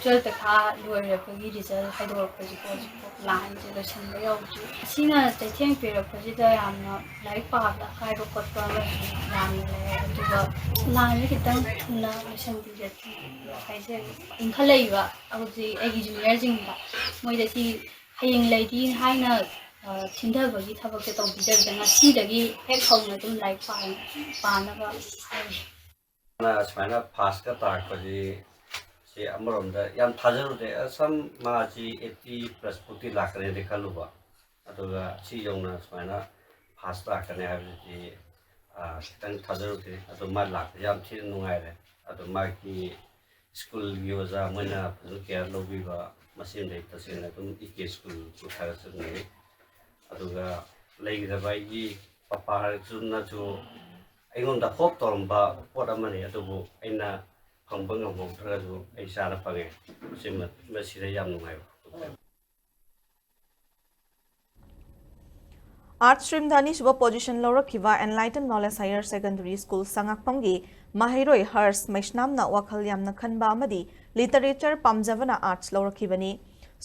Twelve ꯄꯩꯈꯥ ꯂꯣꯏꯔꯦ, ꯑꯩꯈꯣꯏꯒꯤ result ꯍꯥꯏꯗꯣꯔꯛꯄꯁꯤꯀꯣ ꯍꯧꯖꯤꯛꯐꯥꯎ line ꯁꯦ ꯂꯣꯏꯁꯤꯟꯕ ꯌꯧꯗ꯭ꯔꯤ꯫ ꯑꯁꯤꯅ ꯆꯩꯊꯦꯡ ꯄꯤꯔꯛꯄꯁꯤꯗ ꯌꯥꯝꯅ ꯂꯥꯏꯔꯤꯛ ꯄꯥꯕꯗ ꯑꯀꯥꯏꯕ ꯈꯣꯠꯄ ꯑꯃꯁꯨ ꯌꯥꯝꯅ ꯂꯩ꯫ ꯑꯗꯨꯒ line ꯁꯦ ꯈꯤꯇꯪ ꯊꯨꯅ ꯂꯣꯏꯁꯤꯟꯕꯤꯔꯗꯤ ꯍꯥꯏꯖꯔꯤ꯫ ꯏꯟꯈꯠꯂꯛꯏꯕ ꯍꯧꯖꯤꯛ ꯑꯩꯒꯤ junior ꯁꯤꯡꯗ ꯃꯣꯏꯗ ꯁꯤ ꯍꯌꯦꯡ ꯂꯩꯗꯤ ꯍꯥꯏꯅ, ꯑ, ꯊꯤꯟꯊꯕꯒꯤ ꯊꯕꯛꯁꯦ ꯇꯧꯕꯤꯗꯕꯤꯗ ꯉꯁꯤꯗꯒꯤ ꯍꯦꯛ ꯍꯧꯅ ꯑꯗꯨꯝ ꯂꯥꯏꯔꯤꯛ ꯄꯥ-, ꯄꯥꯅꯕ ꯍꯥꯏꯔꯤ꯫ ꯃꯥꯅ ꯁꯨꯃꯥꯏꯅ ꯐꯥꯔꯁꯀ ꯇꯥꯔꯛꯄꯁꯤ, ꯁꯤ ꯑꯃꯔꯣꯝꯗ ꯌꯥꯝ ꯊꯥꯖꯔꯨꯗꯦ꯫ ꯑꯁꯝ ꯃꯥꯁꯤ eighty plus ꯐꯥꯎꯇꯤ ꯂꯥꯛꯀꯅꯤꯗꯤ ꯈꯜꯂꯨꯕ, ꯑꯗꯨꯒ ꯁꯤ ꯌꯧꯅ ꯁꯨꯃꯥꯏꯅ ꯐꯥꯔꯁ ꯂꯥꯛꯀꯅꯤ ꯍꯥꯏꯕꯁꯤꯗꯤ, ꯑ, ꯈꯤꯇꯪ ꯊꯥꯖꯔꯨꯗꯦ꯫ ꯑꯗꯣ ꯃꯥ ꯂꯥꯛꯄꯁꯦ ꯌꯥꯝ ꯊꯤꯅ ꯅꯨꯡꯉꯥꯏꯔꯦ꯫ ꯑꯗꯣ ꯃꯥꯒꯤ ꯁ꯭ꯀꯨꯜꯒꯤ ꯑꯣꯖꯥ ꯃꯣꯏꯅ ꯐꯖꯅ ꯀꯦꯌꯔ ꯂꯧꯕꯤꯕ, ꯃꯁꯤꯃꯗꯤ ꯇꯁꯦꯡꯅ ꯑꯗꯨꯝ ꯏ ꯀꯦ ꯁ꯭ꯀꯨꯜꯕꯨ ꯊꯥꯒꯠꯆꯅꯤꯡꯉꯤ꯫ ꯑꯗꯨꯒ ꯂꯩꯒꯗꯕ ꯑꯩꯒꯤ ꯄꯄꯥꯅꯁꯨ ꯑꯩꯉꯣꯟꯗ ꯍꯣꯞ ꯇꯧꯔꯝꯕ ꯄꯣꯠ ꯑꯃꯅꯤ, ꯑꯗꯨꯕꯨ ꯑꯩꯅ ꯐꯪꯕ ꯉꯝꯍꯧꯗ꯭ꯔꯒꯁꯨ ꯑꯩ ꯏꯆꯥꯅ ꯐꯪꯉꯦ꯫ ꯃꯁꯤꯃ-, ꯃꯁꯤꯗ ꯌꯥꯝ ꯅꯨꯡꯉꯥꯏꯕ ꯐꯣꯡꯗꯣꯛꯆꯔꯤ꯫ ꯑꯥꯔꯠꯁ ꯁ꯭ꯇ꯭ꯔꯤꯝꯗ ꯑꯅꯤꯁꯨꯕ ꯄꯣꯖꯤꯁꯟ ꯂꯧꯔꯛꯈꯤꯕ enlighten knowledge higher secondary school ꯁꯉꯥꯛꯐꯝꯒꯤ ꯃꯍꯩꯔꯣꯏ ꯍꯔꯁ ꯃꯩꯁꯅꯥꯝꯅ ꯋꯥꯈꯜ ꯌꯥꯝꯅ ꯈꯟꯕ ꯑꯃꯗꯤ ꯂꯤꯇꯔꯦꯆꯔ ꯄꯥꯝꯖꯕꯅ ꯑꯥꯔꯠꯁ ꯂꯧꯔꯛꯈꯤꯕꯅꯤ꯫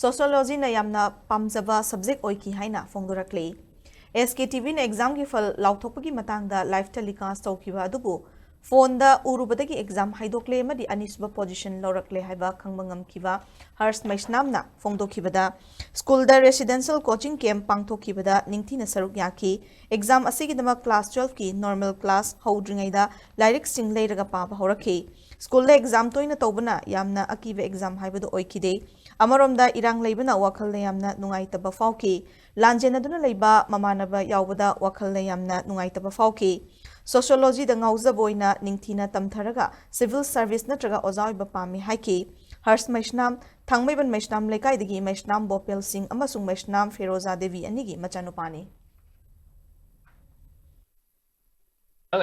ꯁꯣꯁꯤꯌꯣꯂꯣꯖꯤꯅ ꯌꯥꯝꯅ ꯄꯥꯝꯖꯕ ꯁꯕꯖꯦꯛ ꯑꯣꯏꯈꯤ ꯍꯥꯏꯅ ꯐꯣꯡꯗꯣꯔꯛꯂꯤ꯫ ꯑꯦꯁ ꯀꯦ ꯇꯤ ꯚꯤꯅ ꯑꯦꯛꯖꯥꯝꯒꯤ ꯐꯜ ꯂꯥꯎꯊꯣꯛꯄꯒꯤ ꯃꯇꯥꯡꯗ ꯂꯥꯏꯐ ꯇꯦꯂꯤꯀꯥꯁ ꯇꯧꯈꯤꯕ ꯑꯗꯨꯕꯨ ꯐꯣꯟꯗ ꯎꯔꯨꯕꯗꯒꯤ ꯑꯦꯛꯖꯥꯝ ꯍꯥꯏꯗꯣꯛꯂꯦ ꯑꯃꯗꯤ ꯑꯅꯤꯁꯨꯕ ꯄꯣꯖꯤꯁꯟ ꯂꯧꯔꯛꯂꯦ ꯍꯥꯏꯕ ꯈꯪꯕ ꯉꯝꯈꯤꯕ ꯍꯔꯁ ꯃꯩꯁꯅꯥꯝꯅ ꯐꯣꯡꯗꯣꯛꯈꯤꯕꯗ, ꯁ꯭ꯀꯨꯜꯗ ꯔꯦꯁꯤꯗꯦꯟꯁꯤꯌꯦꯜ ꯀꯣꯆꯤꯡ ꯀꯦꯝꯞ ꯄꯥꯡꯊꯣꯛꯈꯤꯕꯗ ꯅꯤꯡꯊꯤꯅ ꯁꯔꯨꯛ ꯌꯥꯈꯤ꯫ ꯑꯦꯛꯖꯥꯝ ꯑꯁꯤꯒꯤꯗꯃꯛ ꯀ꯭ꯂꯥꯁ ꯇꯨꯋꯦꯜꯐꯀꯤ ꯅꯣꯔꯃꯦꯜ ꯀ꯭ꯂꯥꯁ ꯍꯧꯗ꯭ꯔꯤꯉꯩꯗ ꯂꯥꯏꯔꯤꯛꯁꯤꯡ ꯂꯩꯔꯒ ꯄꯥꯕ ꯍꯧꯔꯛꯈꯤ꯫ ꯁ꯭ꯀꯨꯜꯗ ꯑꯦꯛꯖꯥꯝ ꯇꯣꯏꯅ ꯇꯧꯕꯅ ꯌꯥꯝꯅ ꯑꯀꯤꯕ ꯑꯦꯛꯖꯥꯝ ꯍꯥꯏꯕꯗꯨ ꯑꯣꯏꯈꯤꯗꯦ꯫ ꯑꯃꯔꯣꯝꯗ ꯏꯔꯥꯡ ꯂꯩꯕꯅ ꯋꯥꯈꯜꯗ ꯌꯥꯝꯅ ꯅꯨꯡꯉꯥꯏꯇꯕ ꯐꯥꯎꯈꯤ꯫ ꯂꯥꯟꯖꯦꯟꯅꯗꯨꯅ ꯂꯩꯕ ꯃꯃꯥꯟꯅꯕ ꯌꯥꯎꯕꯗ ꯋꯥꯈꯜꯗ ꯌꯥꯝꯅ ꯅꯨꯡꯉꯥꯏꯇꯕ ꯐꯥꯎꯈꯤ꯫ ꯁꯣꯁꯤꯌꯣꯂꯣꯖꯤꯗ ꯉꯥꯎꯖꯕ ꯑꯣꯏꯅ ꯅꯤꯡꯊꯤꯅ ꯇꯝꯊꯔꯒ ꯁꯤꯚꯤꯜ ꯁꯔꯚꯤꯁ ꯅꯠꯇ꯭ꯔꯒ ꯑꯣꯖꯥ ꯑꯣꯏꯕ ꯄꯥꯝꯃꯤ ꯍꯥꯏꯈꯤ꯫ ꯍꯔꯁ ꯃꯩꯁꯅꯥꯝ, ꯊꯥꯡꯃꯩꯕꯟ ꯃꯩꯁꯅꯥꯝ ꯂꯩꯀꯥꯏꯗꯒꯤ ꯃꯩꯁꯅꯥꯝ ꯕꯣꯄꯦꯜ ꯁꯤꯡ ꯑꯃꯁꯨꯡ ꯃꯩꯁꯅꯥꯝ ꯐꯤꯔꯣꯖꯥ ꯗꯦꯕꯤ ꯑꯅꯤꯒꯤ ꯃꯆꯥꯅꯨꯄꯥꯅꯤ꯫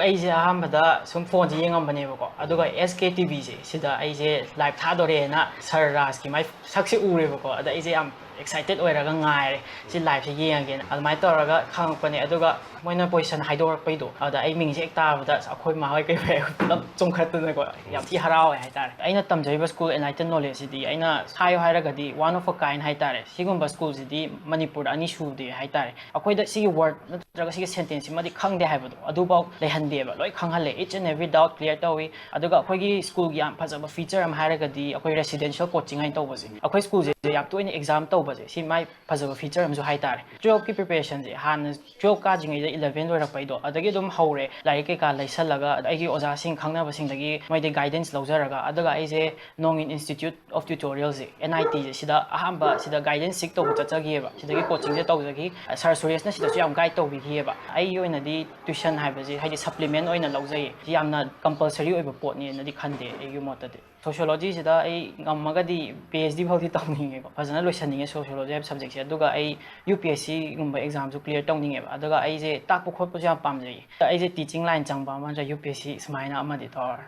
ꯑꯩꯁꯦ ꯑꯍꯥꯟꯕꯗ ꯁꯨꯝ ꯐꯣꯟꯁꯦ ꯌꯦꯡꯉꯝꯕꯅꯦꯕꯀꯣ, ꯑꯗꯨꯒ ꯑꯦꯁ ꯀꯦ ꯇꯤ ꯚꯤꯁꯦ ꯁꯤꯗ ꯑꯩꯁꯦ ꯂꯥꯏꯚ ꯊꯥꯗꯣꯔꯦꯅ ꯁꯥꯔ ꯔꯥꯖꯀꯤ ꯃꯥꯏ ꯁꯛꯁꯦ ꯎꯔꯦꯕꯀꯣ꯫ ꯑꯗ ꯑꯩꯁꯦ ꯌꯥꯝ ꯑꯦꯛꯁꯥꯏꯇꯦꯠ ꯑꯣꯏꯔꯒ ꯉꯥꯏꯔꯦ, ꯁꯤ ꯂꯥꯏꯚꯁꯦ ꯌꯦꯡꯉꯒꯦꯅ꯫ ꯑꯗꯨꯃꯥꯏꯅ ꯇꯧꯔꯒ ꯈꯪꯉꯛꯄꯅꯦ꯫ ꯑꯗꯨꯒ ꯃꯣꯏꯅ ꯄꯣꯖꯤꯁꯟ ꯍꯥꯏꯗꯣꯔꯛꯄꯩꯗꯣ, ꯑꯗ ꯑꯩ ꯃꯤꯡꯁꯦ ꯍꯦꯛ ꯇꯥꯕꯗ ꯑꯩꯈꯣꯏ ꯃꯥ ꯍꯣꯏ ꯀꯩ ꯍꯣꯏ ꯄꯨꯂꯞ ꯆꯣꯡꯈꯠꯇꯅꯀꯣ, ꯌꯥꯝ ꯊꯤ ꯍꯔꯥꯎꯋꯦ ꯍꯥꯏꯇꯥꯔꯦ꯫ ꯑꯩꯅ ꯇꯝꯖꯔꯤꯕ ꯁ꯭ꯀꯨꯜ ꯑꯦꯟꯂꯥꯏꯇꯟ ꯅꯣꯂꯦꯖꯁꯤꯗꯤ ꯑꯩꯅ ꯍꯥꯏꯌꯣ ꯍꯥꯏꯔꯒꯗꯤ one of a kind ꯍꯥꯏꯇꯥꯔꯦ꯫ ꯁꯤꯒꯨꯝꯕ ꯁ꯭ꯀꯨꯜꯁꯤꯗꯤ ꯃꯅꯤꯄꯨꯔꯗ ꯑꯅꯤ ꯁꯨꯗꯦ ꯍꯥꯏꯇꯥꯔꯦ꯫ ꯑꯩꯈꯣꯏꯗ ꯁꯤꯒꯤ ꯋꯥꯔꯗ ꯅꯠꯇ꯭ꯔꯒ ꯁꯤꯒꯤ ꯁꯦꯟꯇꯦꯟꯁꯁꯤꯃꯗꯤ ꯈꯪꯗꯦ ꯍꯥꯏꯕꯗꯣ ꯑꯗꯨꯐꯥꯎ ꯂꯩꯍꯟꯗꯦꯕ, ꯂꯣꯏ ꯈꯪꯍꯜꯂꯦ, each and every doubt clear ꯇꯧꯏ꯫ ꯑꯗꯨꯒ ꯑꯩꯈꯣꯏꯒꯤ ꯁ꯭ꯀꯨꯜꯒꯤ ꯌꯥꯝ ꯐꯖꯕ ꯐꯤꯆꯔ ꯑꯃ ꯍꯥꯏꯔꯒꯗꯤ ꯑꯩꯈꯣꯏ ꯔꯦꯁꯤꯗꯦꯟꯁꯤꯌꯦꯜ ꯀꯣꯆꯤꯡ ꯍꯥꯏꯅ ꯇꯧꯕꯁꯦ, ꯑꯩꯈꯣꯏ ꯁ꯭ꯀꯨꯜꯁꯦ ꯌꯥꯝ ꯇꯣꯏꯅ ꯑꯦꯛꯖꯥꯝ ꯇꯧꯕ ꯁꯤ ꯃꯥꯏ ꯐꯖꯕ ꯐꯤꯆꯔ ꯑꯃꯁꯨ ꯍꯥꯏꯇꯥꯔꯦ꯫ ꯇꯨꯌꯦꯜꯐꯀꯤ ꯄ꯭ꯔꯤꯄꯦꯔꯦꯁꯟꯁꯦ ꯍꯥꯟꯅ ꯇꯨꯌꯦꯜꯐ ꯀꯥꯗ꯭ꯔꯤꯉꯩꯗ ꯏꯂꯚꯦꯟ ꯂꯣꯏꯔꯛꯄꯩꯗꯣ ꯑꯗꯒꯤ ꯑꯗꯨꯝ ꯍꯧꯔꯦ꯫ ꯂꯥꯏꯔꯤꯛ ꯀꯩꯀꯥ ꯂꯩꯁꯜꯂꯒ ꯑꯩꯒꯤ ꯑꯣꯖꯥꯁꯤꯡ ꯈꯪꯅꯕꯁꯤꯡꯗꯒꯤ ꯃꯣꯏꯗꯩ ꯒꯥꯏꯗꯦꯟꯁ ꯂꯧꯖꯔꯒ ꯑꯗꯨꯒ ꯑꯩꯁꯦ ꯅꯣꯡꯏꯟ ꯏꯟꯁꯇꯤꯇ꯭ꯌꯨꯠ ꯑꯣꯐ ꯇ꯭ꯌꯨꯇꯣꯔꯤꯌꯦꯜꯁꯦ, ꯑꯦꯟ ꯑꯥꯏ ꯇꯤꯁꯦ, ꯁꯤꯗ ꯑꯍꯥꯟꯕ ꯁꯤꯗ ꯒꯥꯏꯗꯦꯟꯁ ꯁꯤꯛ ꯇꯧꯕ ꯆꯠꯆꯈꯤꯑꯕ꯫ ꯁꯤꯗꯒꯤ ꯀꯣꯆꯤꯡꯁꯦ ꯇꯧꯖꯈꯤ꯫ ꯁꯥꯔ ꯁꯨꯔꯦꯁꯅ ꯁꯤꯗꯁꯨ ꯌꯥꯝ ꯒꯥꯏꯗ ꯇꯧꯕꯤꯈꯤꯑꯕ꯫ ꯑꯩꯒꯤ ꯑꯣꯏꯅꯗꯤ ꯇ꯭ꯋꯤꯁꯟ ꯍꯥꯏꯕꯁꯤ ꯍꯥꯏꯗꯤ ꯁꯄ꯭ꯂꯤꯃꯦꯟ ꯑꯣꯏꯅ ꯂꯧꯖꯩꯌꯦ꯫ ꯁꯤ ꯌꯥꯝꯅ ꯀꯝꯄꯜꯁꯔꯤ ꯑꯣꯏꯕ ꯄꯣꯠꯅꯦꯅꯗꯤ ꯈꯟꯗꯦ ꯑꯩꯒꯤ ꯃꯣꯠꯇꯗꯤ꯫ ꯁꯣꯁꯤꯌꯣꯂꯣꯖꯤꯁꯤꯗ ꯑꯩ ꯉꯝꯃꯒꯗꯤ ꯄꯤ ꯑꯩꯆ ꯗꯤ ꯐꯥꯎꯗꯤ ꯇꯧꯅꯤꯡꯉꯦꯀꯣ, ꯐꯖꯅ ꯂꯣꯏꯁꯟꯅꯤꯡꯉꯦ ꯁꯣꯁꯤꯌꯣꯂꯣꯖꯤ ꯍꯥꯏꯕ ꯁꯕꯖꯦꯛꯁꯦ꯫ ꯑꯗꯨꯒ ꯑꯩ ꯌꯨ ꯄꯤ ꯑꯦꯁ ꯁꯤꯒꯨꯝꯕ ꯑꯦꯛꯖꯥꯝꯁꯨ ꯀ꯭ꯂꯤꯌꯥꯔ ꯇꯧꯅꯤꯡꯉꯦꯕ꯫ ꯑꯗꯨꯒ ꯑꯩꯁꯦ ꯇꯥꯛꯄ ꯈꯣꯠꯄꯁꯨ ꯌꯥꯝ ꯄꯥꯝꯖꯩ꯫ ꯑꯩꯁꯦ ꯇꯤꯆꯤꯡ ꯂꯥꯏꯟ ꯆꯪꯕ ꯑꯃ ꯅꯠꯇ꯭ꯔꯒ ꯌꯨ ꯄꯤ ꯑꯦꯁ ꯁꯤ ꯁꯨꯃꯥꯏꯅ ꯑꯃꯗꯤ ꯇꯧꯔ꯫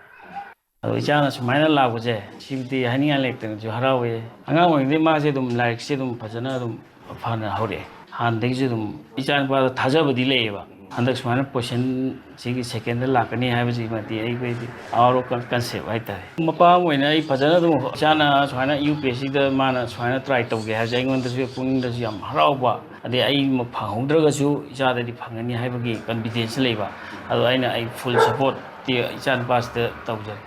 ꯑꯗꯣ ꯏꯆꯥꯅ ꯁꯨꯃꯥꯏꯅ ꯂꯥꯛꯄꯁꯦ ꯁꯤꯕꯨꯗꯤ ꯍꯥꯏꯅꯤꯡꯉꯥꯏ ꯂꯩꯇꯅꯁꯨ ꯍꯔꯥꯎꯋꯦ꯫ ꯑꯉꯥꯡ ꯑꯣꯏꯔꯤꯉꯩꯗꯩ ꯃꯥꯁꯦ ꯑꯗꯨꯝ ꯂꯥꯏꯔꯤꯛꯁꯦ ꯑꯗꯨꯝ ꯐꯖꯅ ꯑꯗꯨꯝ ꯐꯅ ꯍꯧꯔꯛꯑꯦ꯫ ꯍꯥꯟꯅꯗꯒꯤꯁꯨ ꯑꯗꯨꯝ ꯏꯆꯥ ꯅꯨꯄꯥꯗ ꯊꯥꯖꯕꯗꯤ ꯂꯩꯌꯦꯕ꯫ ꯍꯟꯗꯛ ꯁꯨꯃꯥꯏꯅ ꯄꯣꯖꯤꯁꯟ ꯁꯤꯒꯤ ꯁꯦꯀꯦꯟꯗ ꯂꯥꯛꯀꯅꯤ ꯍꯥꯏꯕꯁꯤꯃꯗꯤ ꯑꯩꯈꯣꯏꯗꯤ out of concept ꯍꯥꯏꯇꯥꯔꯦ꯫ ꯃꯄꯥ ꯑꯃ ꯑꯣꯏꯅ ꯑꯩ ꯐꯖꯅ ꯑꯗꯨꯝ ꯏꯆꯥꯅ ꯁꯨꯃꯥꯏꯅ ꯌꯨ ꯄꯤ ꯑꯦꯁ ꯁꯤꯗ ꯃꯥꯅ ꯁꯨꯃꯥꯏꯅ ꯇ꯭ꯔꯥꯏ ꯇꯧꯒꯦ ꯍꯥꯏꯕꯁꯦ ꯑꯩꯉꯣꯟꯗꯁꯨ ꯄꯨꯛꯅꯤꯡꯗꯁꯨ ꯌꯥꯝ ꯍꯔꯥꯎꯕ, ꯑꯗꯩ ꯑꯩ ꯐꯪꯍꯧꯗ꯭ꯔꯒꯁꯨ ꯏꯆꯥꯗꯗꯤ ꯐꯪꯒꯅꯤ ꯍꯥꯏꯕꯒꯤ ꯀꯟꯐꯤꯗꯦꯟꯁ ꯂꯩꯕ꯫ ꯑꯗꯣ ꯑꯩꯅ ꯑꯩ ꯐꯨꯜ ꯁꯄꯣꯔꯠꯇꯤ ꯏꯆꯥ ꯅꯨꯄꯥꯁꯤꯗ ꯇꯧꯖꯔꯦ꯫